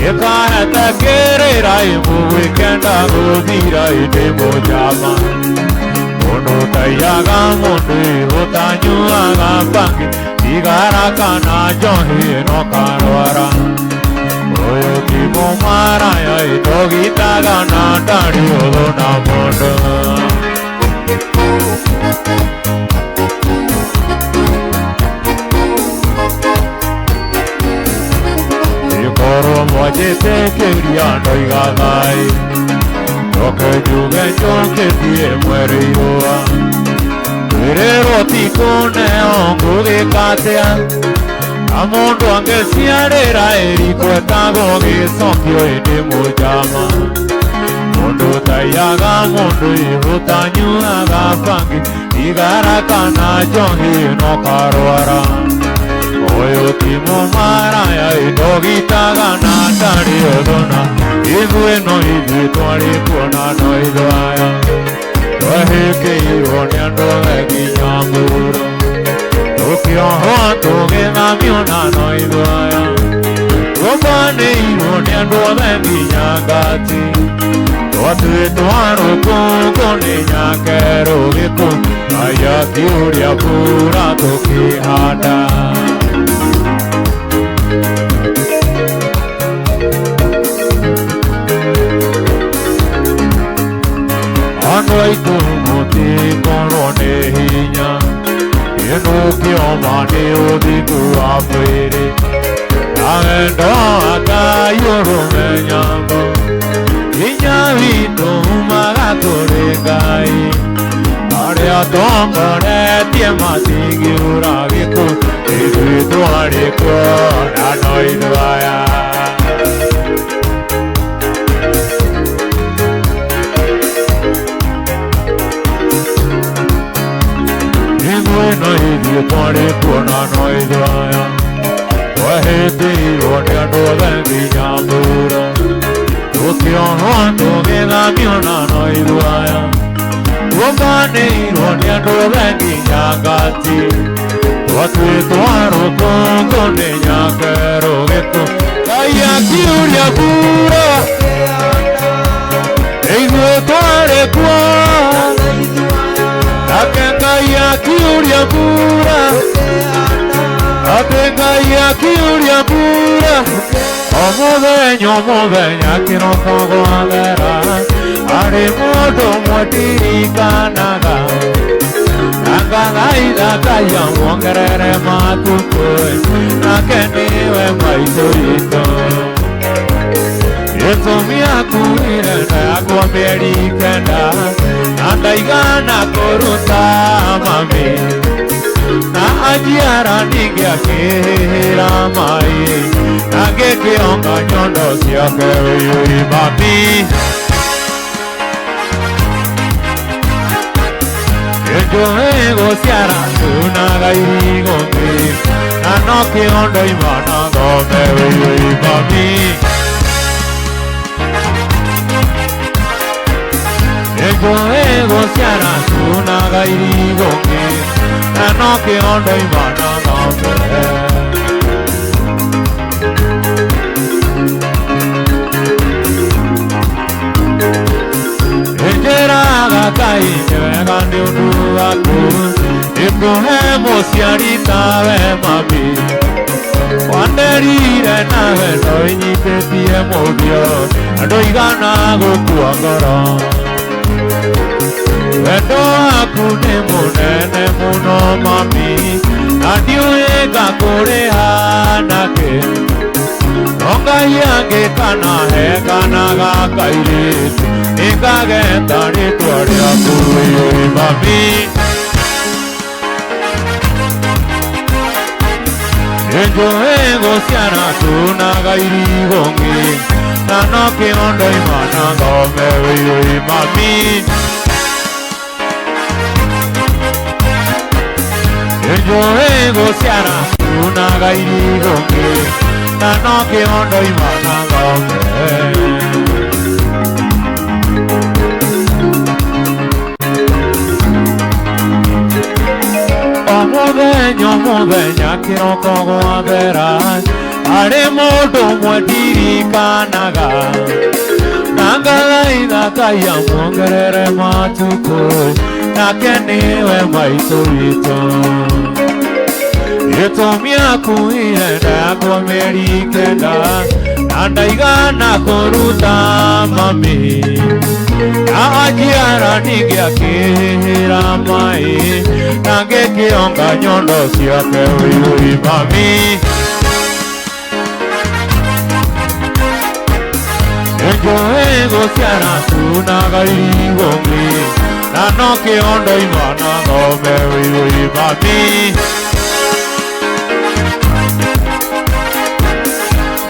ĩkahete kĩrĩra ĩmũgwĩkenda gũthira ĩndĩ mũnjama mũndũ ũtaiyaga mũndũ ũtanyuaga bangi thigara kana njohi no karwara ũyũ ti mũmaraya ĩtũgitaga na ndarĩ ũthũ na mũndũ. Ikorwo mwanjĩtĩkĩria ndoiga thayũ njoke njuge njũkĩtie mweri irũa kwĩrĩrwo ti kũneo ngũgĩka atĩa na mũndũ angĩciarĩra ĩriko etagwo gĩcokio ĩndĩ mũnjama mũndũ ũtaiyaga mũndũ ũtanyuaga bangi thigara kana njohi no karwara. Ũyũ ti mũmaraya ndogitaga na ndarĩ ũthũna. Ithuĩ no ithuĩ twarĩ kuona no ithuĩ aya. Twahĩkĩirwo nĩ andũ othe nginya mũro. Tũkĩohwo tũgĩthamio na no ithuĩ aya. Tũmbanĩirwo nĩ andũ othe nginya ngati. Twatuĩtwo rũkũngũ nĩ nyake rũgĩkũ. Ngai akiuria mbura tũkĩhanda. Andũ aitũ mũtikorwo nĩ hinya. Kĩndũ kĩoma nĩ ũthingu wa mwĩrĩ. Na wendo wa Ngai ũrũmenyagwo. Hinya witũ umaga kũrĩ Ngai. Arĩa tongoretie matingiura gĩkuũ. Ithuĩ twarĩ kuo na no ithuĩ aya. Ithuĩ no ithuĩ twarĩ kuo na no ithuĩ aya. Twahĩtĩirwo nĩ andũ othe nginya mũro. Tũkĩohwo tũgĩthamio na no ithuĩ aya. Tũmbanĩirwo nĩ andũ othe nginya ngati. Twatuĩtwo rũkũngũ nĩ nyake rũgĩkũ. Ngai akiuria mbura. Ithuĩ twarĩ kuo. Nake Ngai akiuria mbura. Atĩ Ngai akiuria mbura. O mũthenya o mũthenya kĩroko gwathera. Harĩ mũndũ ũmwe ndirikanaga. Na ngathaitha Ngai amuongerere matukũ. Nake nĩwe maitũ witũ. Gĩtũmi akuire nda yakwa mĩeri kenda. Na ndaigana kũruta mami. Na anjiara ningĩ akĩhĩhĩra maĩ. Na ngĩkĩonga nyondo ciake wĩyũi mami. Njũĩ gũciara tunaga irigũ thĩ. Na no kĩondo imana thome wĩyũi mami. Njũĩ gũciara tunaga irigũ thĩ. Na no kĩondo imana thome. Njĩraga Ngai nĩ wega nĩ ũndũ waku. Nĩkũhe mũciari tawe mami. Wanderire nawe no inyitĩtie mũthio. Na ndũigana gũkua ngoro. Wendo waku nĩ mũnene mũno mami. Na ndiũĩ ngakũrĩha nakĩ. No Ngai angĩkana he kana gakairĩtu. Nĩngageta rĩtwa rĩaku wĩyũi mami. Njũĩ gũciara tunaga irigũ ngĩ. Na no kĩondo imana thome wĩyũi mami. Njũĩ gũciara tunaga irigũ ngĩ. Na no kĩondo imana thome. O mũthenya o mũthenya kĩroko gwathera. Harĩ mũndũ ũmwe ndirikanaga. Na ngathaitha Ngai amuongerere matukũ. Nake nĩwe maitũ witũ. Gĩtũmi akuire nda yakwa mĩeri kenda. Na ndaigana kũruta mami. Na anjiara ningĩ akĩhĩhĩra maĩ. Na ngĩkĩonga nyondo ciake wĩyũi mami. Njũĩ gũciara tunaga irigũ ngĩ. Na no kĩondo imana thome wĩyũi mami.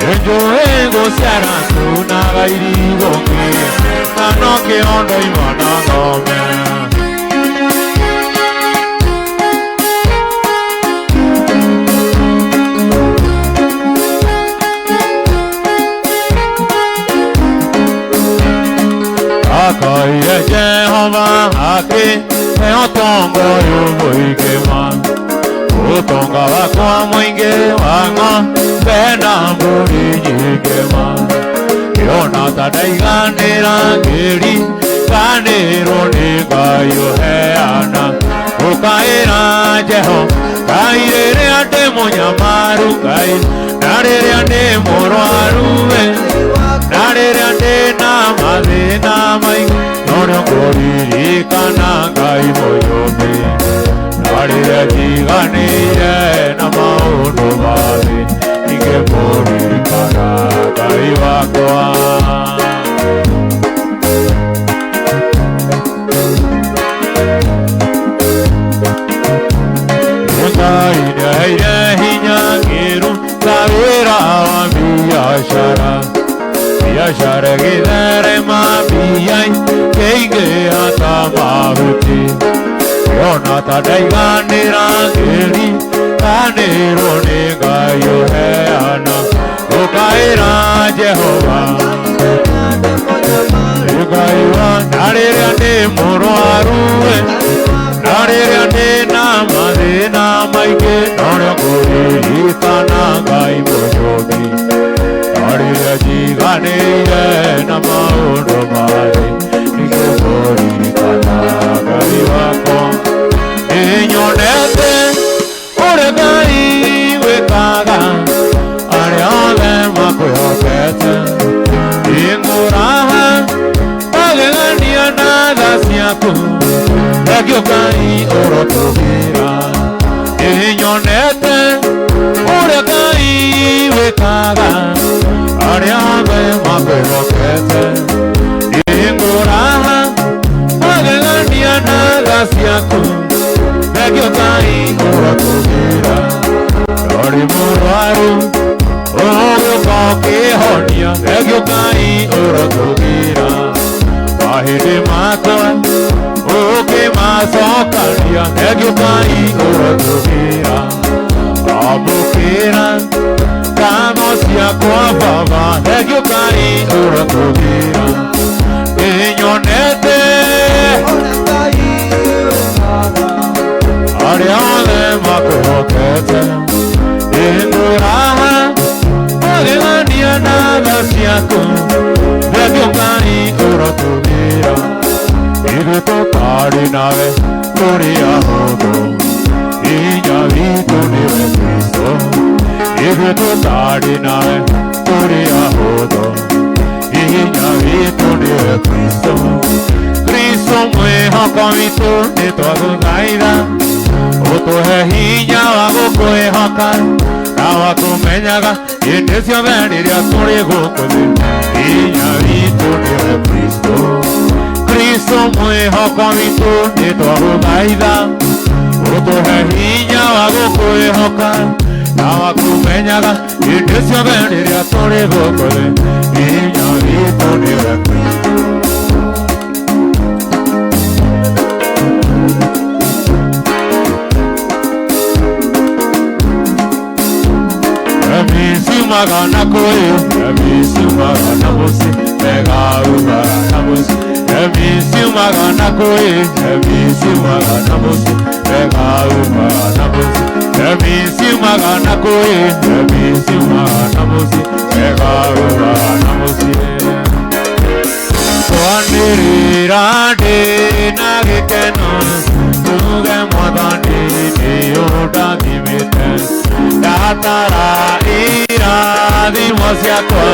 Njũĩ gũciara tunaga irigũ ngĩ. Na no kĩondo imana thome. Ndakaire Jehova akĩhe ũtonga ũyũ mũingĩ ma ũtonga wakwa mũingĩ wa ng'ombe na mbũri nyingĩ ma ngĩona ta ndaiganĩra ngĩriganĩrwo nĩ Ngai ũheana ũkaĩra Jehova Ngai rĩrĩa ndĩ mũnyamaru Ngai na rĩrĩa ndĩ mũrwaru we na rĩrĩa ndĩ na mathĩna maingĩ norĩo ngũririkana Ngai mũnyũmbi na rĩrĩa njiganĩire na maũndũ ma thĩ ningĩkũririkana Ngai wakwa. Ngai nĩaheire hinya ngĩruta wĩra wa biacara biacara ĩgĩtherema mbia ikĩingĩha ta mahuti ngĩona ta ndaiganĩra ngĩriganĩrwo nĩ Ngai ũheana ũkaĩra Jehova Ngai wa na rĩrĩa ndĩ mũrwaru we na rĩrĩa ndĩ na mathĩna maingĩ norĩo ngũririkana Ngai mũnyũmbi na rĩrĩa njiganĩire na maũndũ ma thĩ ningĩkũririkana Ngai wakwa. Nĩnyonete ũrĩa Ngai wĩkaga arĩa othe makwĩhokete nĩngũraha magegania na tha ciaku thengio Ngai ũrotũgĩra. Nĩnyonete ũrĩa Ngai wĩkaga arĩa othe makwĩhokete nĩngũraha magegania na tha ciaku thengio Ngai ũrotũgĩra. Ndarĩ mũrwaru ũgĩũka ũkĩhonia thengio Ngai ũrotũgĩra mahĩndĩ makwa ũkĩmacokania thengio Ngai ũrotũgĩra amũkĩra ngatho ciakwa Baba thengio Ngai ũrotũgĩra. Nĩnyonete arĩa othe makwĩhokete nĩngũraha magegania na tha ciaku thengio Ngai ũrotũgĩra. Ithuĩ tũtarĩ nawe tũrĩ ahũthũ hinya witũ nĩwe Kristo ithuĩ tũtarĩ nawe tũrĩ ahũthũ hinya witũ nĩwe Kristo Kristo mwĩhoko witũ nĩtwagũthaitha ũtũhe hinya wa gũkwĩhoka na wa kũmenyaga hĩndĩ ciothe rĩrĩa tũrĩ gũkũ thĩ hinya witũ nĩwe Kristo Kristo mwĩhoko witũ nĩtwagũthaitha ũtũhe hinya wa gũkwĩhoka na wa kũmenyaga hĩndĩ ciothe rĩrĩa tũrĩ gũkũ thĩ hinya witũ nĩwe Kristo. Emisiumaga na kũĩ emisiumaga na mũciĩ megaumaga na mũciĩ emisiumaga na kũĩ emisiumaga na mũciĩ megaumaga na mũciĩ emisiumaga na kũĩ emisiumaga na mũciĩ megaumaga na mũciĩ. Twanĩrĩra ndĩ na gĩkeno tuge Mwathani nĩũndathimĩte ndatara irathimo ciakwa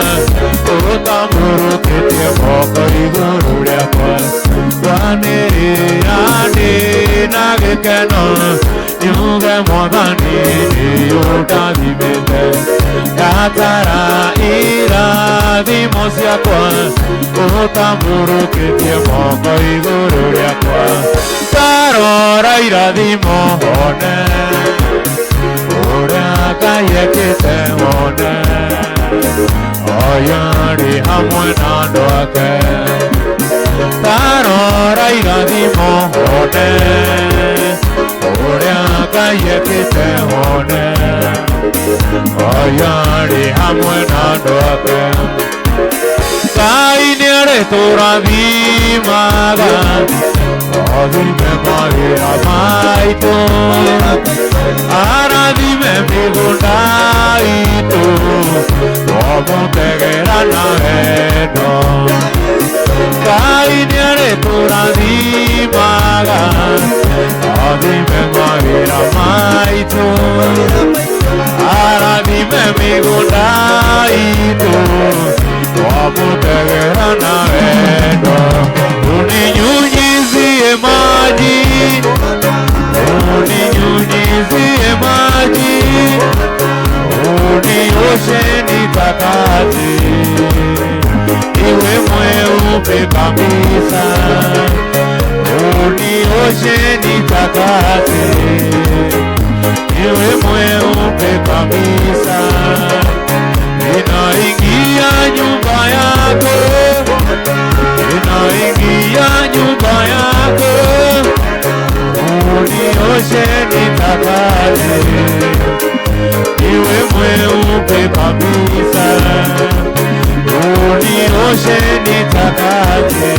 ũtambũrũkĩtie moko igũrũ rĩakwa twanĩrĩra ndĩ na gĩkeno nyuge Mwathani nĩũndathimĩte ndatara irathimo ciakwa ũtambũrũkĩtie moko igũrũ rĩakwa ndarora irathimo one ũrĩa Ngai ekĩte wone oyo arĩ hamwe na andũ ake ndarora irathimo one ũrĩa Ngai ekĩte wone oyo arĩ hamwe na andũ ake. Ngai nĩarĩtũrathimaga tũrathimaga athime mawĩra maitũ arathime mĩgũnda itũ twamũtegera na wendo Ngai nĩarĩtũrathimaga athime mawĩra maitũ arathime mĩgũnda itũ twamũtegera na wendo uninyunyizie maji uninyunyizie maji unioshe nitakate iwe mweupe kabisa unioshe nitakate iwe mweupe kabisa ninaingia nyumba yako ninaingia nyumba yako unioshe nitakate iwe mweupe kabisa unioshe nitakate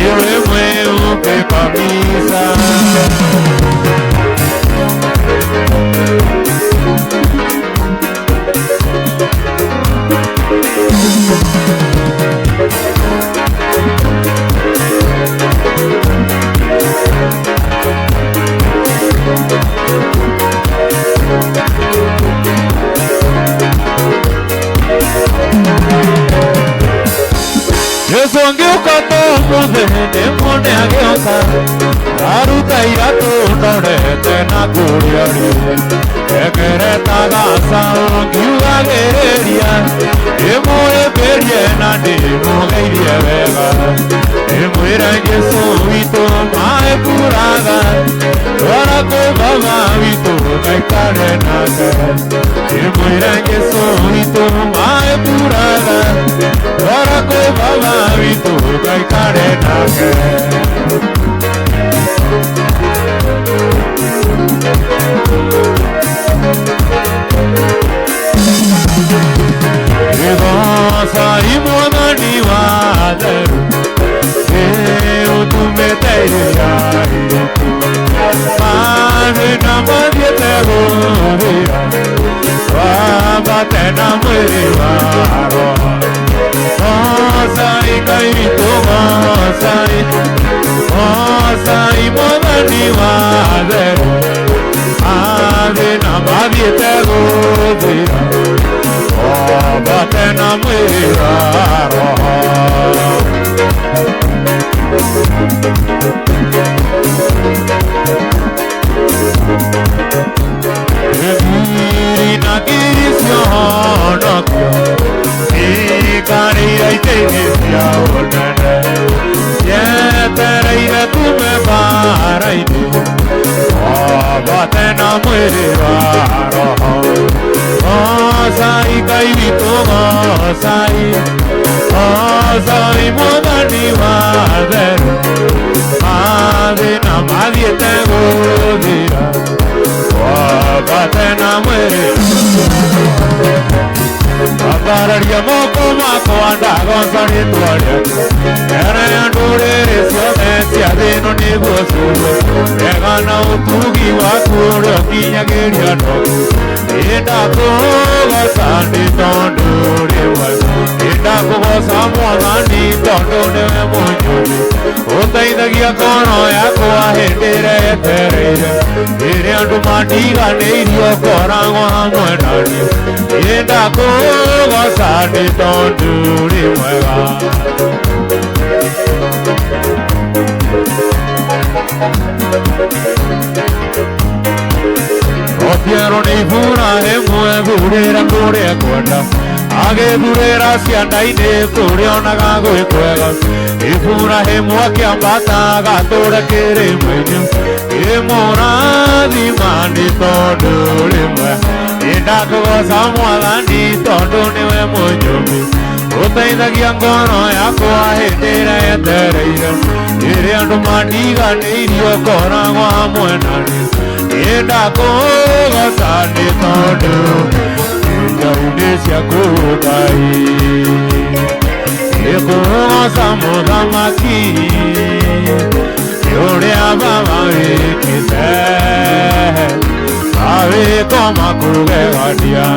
iwe mweupe kabisa. Yesu angĩũka tũmũthĩ ndĩmuone agĩũka aruta iratũ ndorete na kũrĩa rĩu ekereta gacaũ ngiugagĩrĩria ndĩmũhĩmbĩrie na ndĩmũgeithie wega ndĩmwĩre Jesũ witũ maĩ buraga twara kwĩ baba witũ ngaikare nake ndĩmwĩre Jesũ witũ maĩ buraga twara kwĩ baba witũ ngaikare nake. Goza mwathani wa theru ũtumĩte iria mathĩna mathiĩte gũthira wambate na mwĩrĩ wa roho Gocai Ngai witũ gocai gocai mwathani wa theru mathĩna mathiĩte gũthira wambate na mwĩrĩ wa roho. Ngiri na ngiri ciahonokio cikarĩire itĩ-inĩ cia ũnene cietereire tume mbara-inĩ wambate na mwĩrĩ wa roho Gocai Ngai witũ gocai gocai mwathani wa theru mathĩna mathiĩte gũthira wambate na mwĩrĩ ambararia moko makwa ndagoca rĩtwa rĩaku mbere ya ndũrĩrĩ ciothe cia thĩ ĩno nĩguo ciigue wega na ũtugi waku ũrĩa ũkinyagĩria ndongu nĩndakũgoca nĩ tondũ ũrĩ mwega nĩndakũgoca mwathani tondũ nĩwe mũnyũmbi ũteithagia ngoro yakwa hĩndĩ ĩrĩa yetereire rĩrĩa andũ mandiganĩirie ũkoragwo hamwe na niĩ nĩndakũgoca nĩ tondũ ũrĩ mwega. Otiero nĩ Iburahĩmu ethurĩra kũrĩa ekwenda agĩthurĩra cianda-inĩ kũrĩa onaga gwĩ kwega Iburahĩmu akĩambata agatũre kĩrĩma-inĩ kĩmũrathima nĩ tondũ ũrĩ mwega nĩndakũgoca mwathani tondũ nĩwe mũnyũmbi ũteithagia ngoro yakwa hĩndĩ ĩrĩa yetereire rĩrĩa andũ mandiganĩirie ũkoragwo hamwe na niĩ nĩndakũgoca nĩ tondũ njaũ-inĩ ciaku Ngai nĩkũgoca Ndĩgoca mũthamaki nĩ ũrĩa baba wĩkĩte mawĩko makũgegania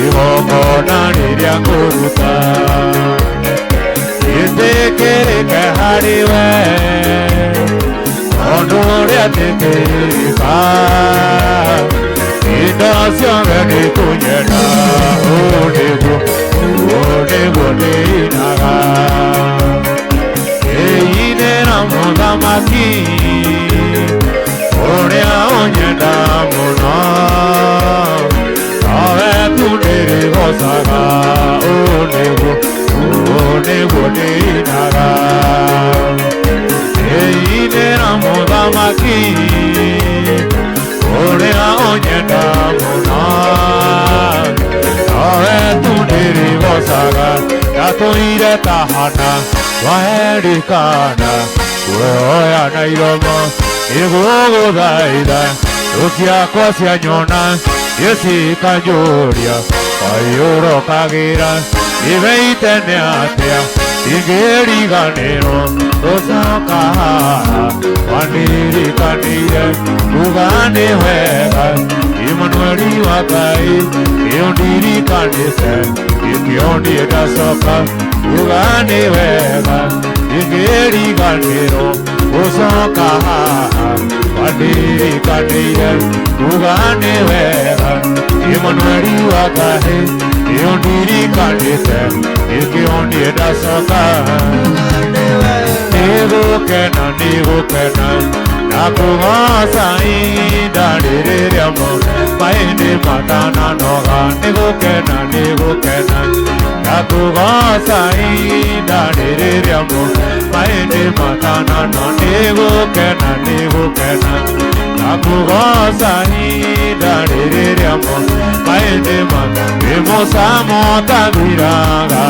igongona rĩrĩa ngũruta ĩtĩkĩrĩke harĩ we tondũ ũrĩa tĩkĩrĩka indo ciothe nĩkũnyenda ũũ nĩguo ũũ nĩguo ndĩinaga ĩinĩra mũthamaki ũrĩa ũnyenda mũno nowe tu ndĩrĩgocaga ũũ nĩguo ũũ nĩguo ndĩinaga ĩinĩra mũthamaki ũrĩa ũnyenda mũno nowe tu ndĩrĩgocaga ndatũire ta Hana waerikana kuoya na iromo nĩgũgũthaitha thũ ciakwa cianyona gĩcikanjũria kaiyũrokagĩra ibeite nĩ atĩa ingĩriganĩrwo gũcoka haha wanirikanire kuga nĩ wega Imanueli wa Ngai ĩũndirikanĩte gĩkĩo niĩ ndacoka kuga nĩ wega ingĩriganĩrwo gũcoka haha wanirikanĩire kuga nĩ wega Imanueli wa Ngai ĩũndirikanĩte gĩkĩo niĩ ndacoka nĩgũkena nĩgũkena na kũgoca ihinda rĩrĩ rĩamo maĩ matananoga nĩgũkena nĩgũkena na kũgoca ihinda rĩrĩ rĩamo maĩ matanano nĩgũkena nĩgũkena na kũgoca ihinda rĩrĩ rĩamo maĩ wĩ mũcamo ũtathiraga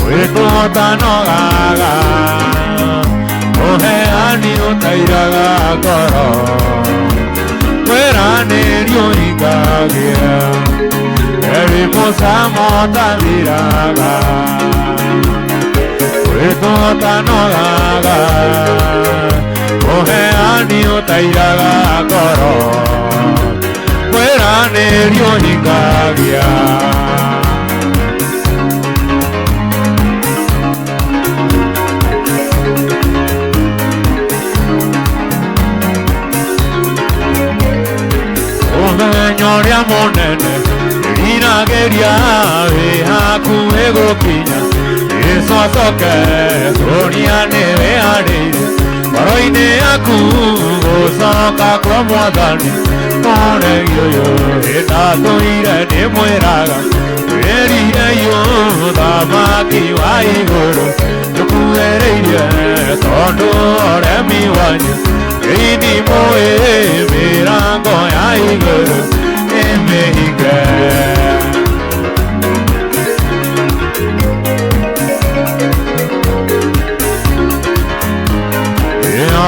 wĩtwo ũtanogaga ũheani ũtairaga ngoro kwĩranĩrio hingagia eri mũcamo ũtathiraga wĩtwo ũtanogaga ũheani ũtairaga ngoro kwĩranĩrio hingagia. Mũthenya ũrĩa mũnene ndĩriragĩria wĩ hakuhĩ gũkinya Jesũ acoke kũria nĩ wĩharĩirie ngoro-inĩ yaku gũcoka kwa mwathani mũregi ũyũ ĩndatũire ndĩmwĩraga wĩrire ũthamaki wa igũrũ ndũkuhĩrĩirie tondũ ũremi wanyu ĩini mũĩ mĩrango ya igũrũ nĩ mĩhinge.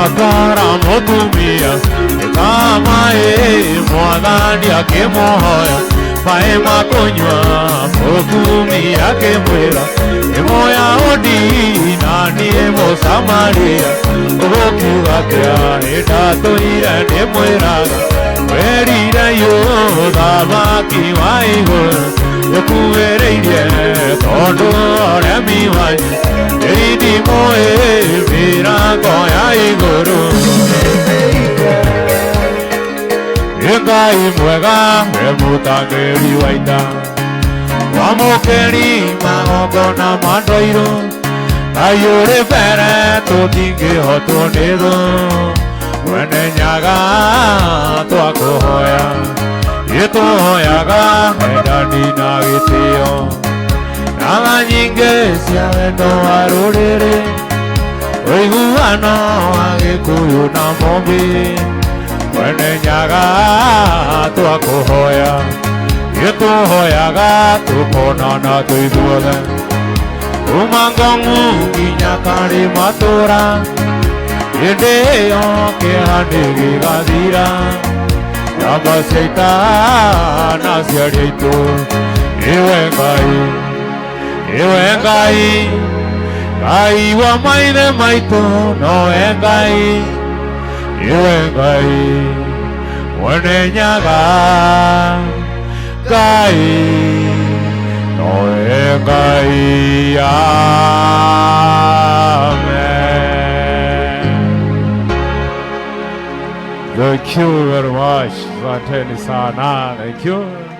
Akara mũtumia ĩkamaĩ mwathani akĩmũhoya maĩ ma kũnyua mũkumia akĩmwĩra nĩ Mũyahudi na niĩ Mũsamaria ũgũkiuga atĩa nĩndatũire ndĩmwĩraga wĩrire ũthamaki wa igũrũ ũkuhĩrĩirie tondũ ũremi wanyu ĩini mũĩ mĩrango ya igũrũ nĩ Ngai mwega we mũtangĩri wa ita wamũkĩri magongona ma ndũirũ Ngai ũrĩ mbere tũtingĩhotwo nĩ thũ mwene Nyaga twakũhoya ĩtũhoyaga wendani na gĩtĩo na tha nyingĩ cia wendo wa rũrĩrĩ ũiguano wa Gĩkũyũ na Mũmbi mwene Nyaga twakũhoya ĩtũhoyaga tũkonana twĩ ithuothe kuma Ngong'u nginya Karĩmatũra hĩndĩ ĩyo kĩeha nĩ gĩgathira njamba cia ita na aciari aitũ nĩwe Ngai Iwe Ngai, Ngai wa maithe maitũ, nowe Ngai, iwe Ngai Mwene Nyaga, Ngai nowe Ngai. Amen. Thank you very much. Asanteni sana. Thank you.